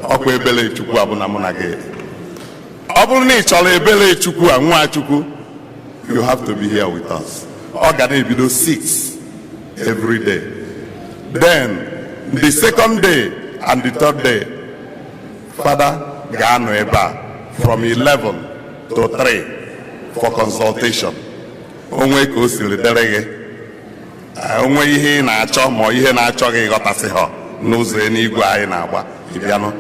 Ọkwa ebele Chukwu abụ na mụ na gị. Ọ bụrụ na ị chọrọ ebele Chukwu a, nwa Chukwu, you have to be here with us. Ọ ga na-ebido 6 every day. Then the second day and the third day, Father ga-anọ ebe a from 11 to 3 for consultation. Onwe ka o siri dere gị, onwe ihe ị na-achọ ma ihe na-achọ gị ịghọtasị ha n'ụzọ eluigwe anyị na-agba, ịbịanụ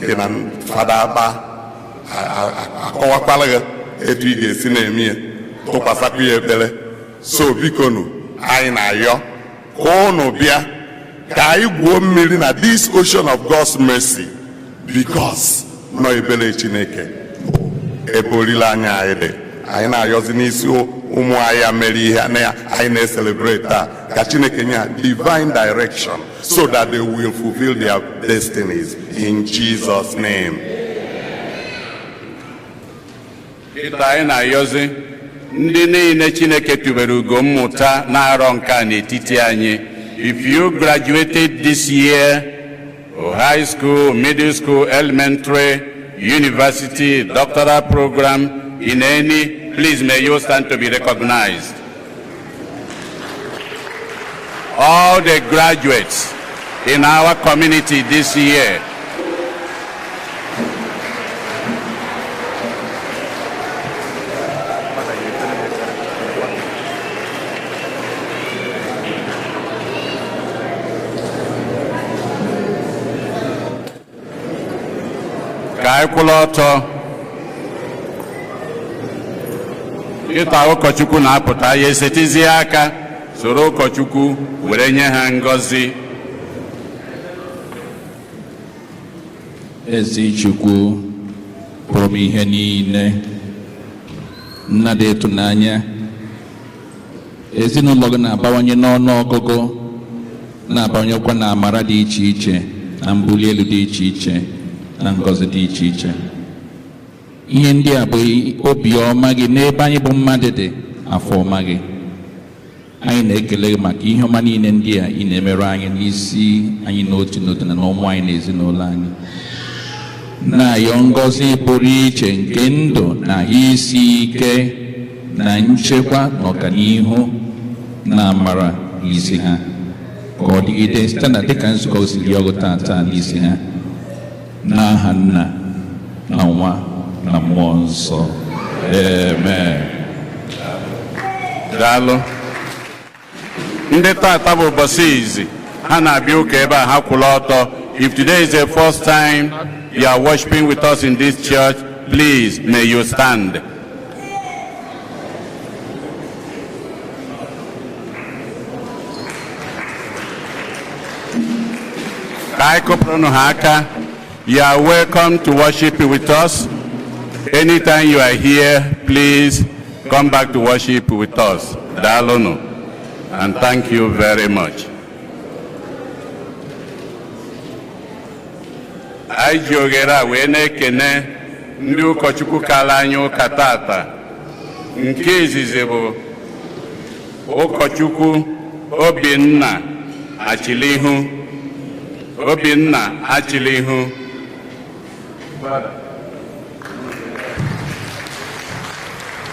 gị na Fada akpa, akọwakwala gị etu ị ga-esi na-eme ya, tụkwasakwa ya ekpere. So bikonu, anyị na-ayọ ka unu bịa ka anyị gwuo mmiri na this ocean of God's mercy, because nọ ebere Chineke bụ ebe olileanya anyị dị. Anyị na-ayọzi n'isi ụmụ anyị ya mere ihe na anyị na-celebrate taa, ka Chineke nye ha divine direction so that they will fulfill their destinies in Jesus' name. Kịta anyị na-ayọzi ndị niile Chineke tubere ugo mmụta na-arọ nke a n'etiti anyị. If you graduated this year, or high school, middle school, elementary, university, doctoral program, in any, please may you stand to be recognized. All the graduates in our community this year. Ka anyị kwụla ọtọ. Kịta ụkọchukwu na-apụta, ya esetizie aka, soro ụkọchukwu were nye ha ngọzi. Ezi Chukwu pụrụ m ihe niile. Nna dị ịtụnanya, ezinụlọ gị na-abawanye n'ọnụ ọgụgụ, na-abawanyekwa na amara dị iche iche, na mbuli elu dị iche iche, na ngọzi dị iche iche. Ihe ndị a bụ obiọma gị n'ebe anyị bụ mmadụ dị, afọ ọma gị. Anyị na-ekele gị maka ihe ọma niile ndị a ị na-emerụ anyị n'isi anyị n'otu n'otu, na n'ụmụ anyị na ezinụlọ anyị, na-ayọ ngọzi pụrụ iche nke ndụ na isi ike na nchekwa na ọganihu na amara n'isi ha, ka ọ dịgide site na dịka nzukọ si dị ọgụ tata n'isi ha, n'aha Nna na Nwa na Mmụọ Nsọ, amen. Daalụ. Ndị tata bụ ụbọchị izi ha na-abịa ụka ebe a, ha kwụrụ ọtọ. If today is the first time you are worshiping with us in this church, please may you stand. Ka anyị kụpụrụnụ ha aka. You are welcome to worship with us. Anytime you are here, please come back to worship with us. Daalụnụ and thank you very much. Anyị ji oghere a wee na-ekene ndị ụkọchukwu kara anyị ụka tata. Nke izizi bụ Ụkọchukwu Obinna Achilihu. Obinna Achilihu,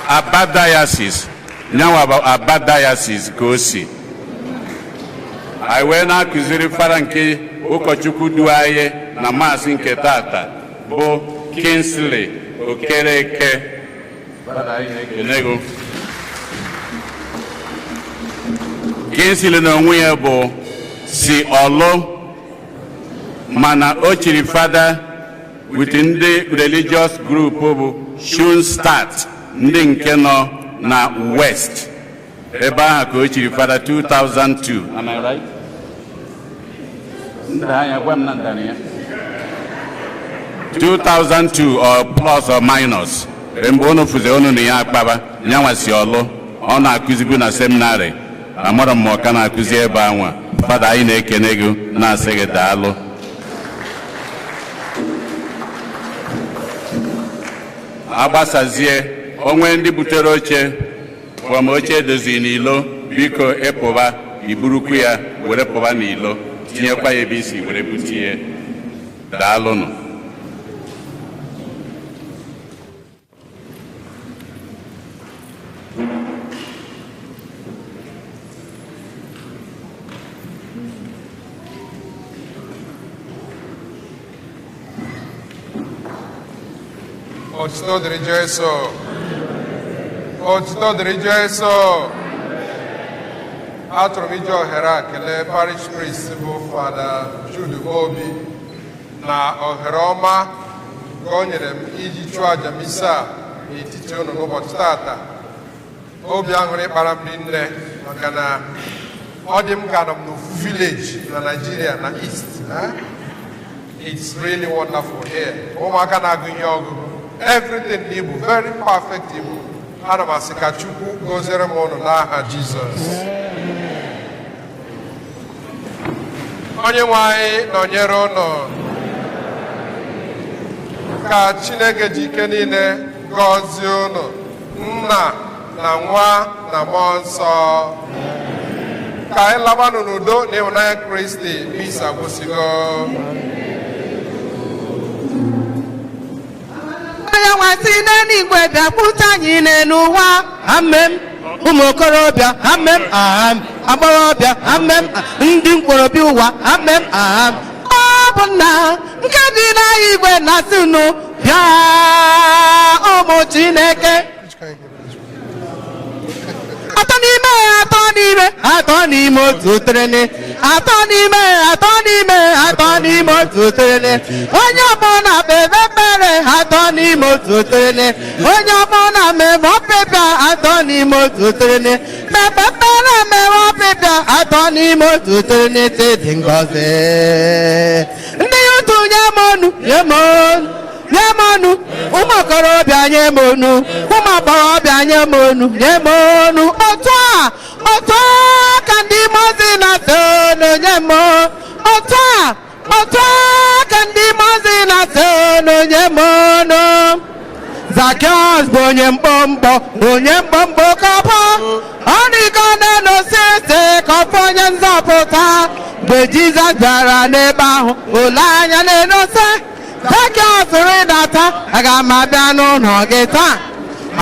Aba Diocese, nyanwa bụ Aba Diocese ka o si. Anyị wee na-akụziri fara nke ụkọchukwu du anyị na Mass nke tata bụ Kingsley Okereke. Anyị na-ekene gị. Kingsley na onwe ya bụ si Ọlụ, mana o chiri fada with ndị religious group bụ Schoenstatt, ndị nke nọ na West ebe ahụ ka o chiri fada 2002. Am I right? Ndị anya gwa m na ndara ya 2002 or plus or minus. Mgbe unu fụzi unu na ya akpaba. Nyanwa si Ọlụ, ọ na-akụzibu na seminarị. Amara m ma ọ ka na-akụzi ebe anwa. Fada, anyị na-ekene gị, na-asị gị daalụ. Agbasazie onwe ndị butere oche from oche edozi n'ilo, biko ịpụba iburukwu ya were pụba n'ilo, tinyekwa ya ebe isi were butie. Daalụnụ. Otuto dịrị Jesu. Otuto dịrị Jesu. Achọrọ m iji ohere a kelee parish priest bụ Fada Jude Obi na ohere ọma nke o nyere m iji chụọ aja misa a n'etiti unu n'ụbọchị tata. Obi aṅụrị kpara m nne maka na ọ dị m ka nọ m n'ofu village na Nigeria na East. Eh? It's really wonderful here. Ụmụaka na-agụ ihe ọgụgụ. Everything n'Igbo, very perfect Igbo. Ana m asị ka Chukwu gọziere m ụnụ n'aha Jizọs. Onye nwe anyị nọnyere ụnụ. Ka Chineke ji ike niile gọzie ụnụ, Nna na Nwa na Mmụọ Nsọ. Ka anyị labanụ n'udo na ịhụnanya Kristi. Misa gwụsịgo. Onye nwa si n'eluigwe bịakwute anyị n'elu ụwa. Amem. Ụmụ okorobịa, amem aham. Agbọghọbịa, amem. Ndị mkpọrọbi ụwa, amem aham. Ọ bụ nna nke dị n'igwe na-asị unu bịa, ụmụ Chineke. Atọ n'ime, atọ n'ime, atọ n'ime otu trene. Atọ n'ime, atọ n'ime, atọ n'ime otu trene. Onye ọbụla kpebe ekpere, atọ n'ime otu trene. Onye ọbụla mebe ọpịpịa, atọ n'ime otu trene. Kpebe ekpere, mebe ọpịpịa, atọ n'ime otu trinity dị ngọzi. Ndị ya otu nye m ọnụ, nye m ọnụ. Nye m ọnụ. Ụmụ okorobịa, nye m onu. Ụmụ agbọghọbịa, nye m onu, nye m onu. Otu a, otu a ka ndị mozi na-asị onu. Nye m otu a, otu a ka ndị mozi na-asị onu. Nye m onu. Zakiọs bụ onye mkpọmkpọ, onye mkpọmkpọ kọpọ. Ọ rịgo n'elu osisi ka ọ fụ onye nzọpụta. Mgbe Jizọs bịara n'ebe ahụ, ole anya n'elu sị, "Zakiọs, rịdata, aga m abịa n'ụlọ gị taa."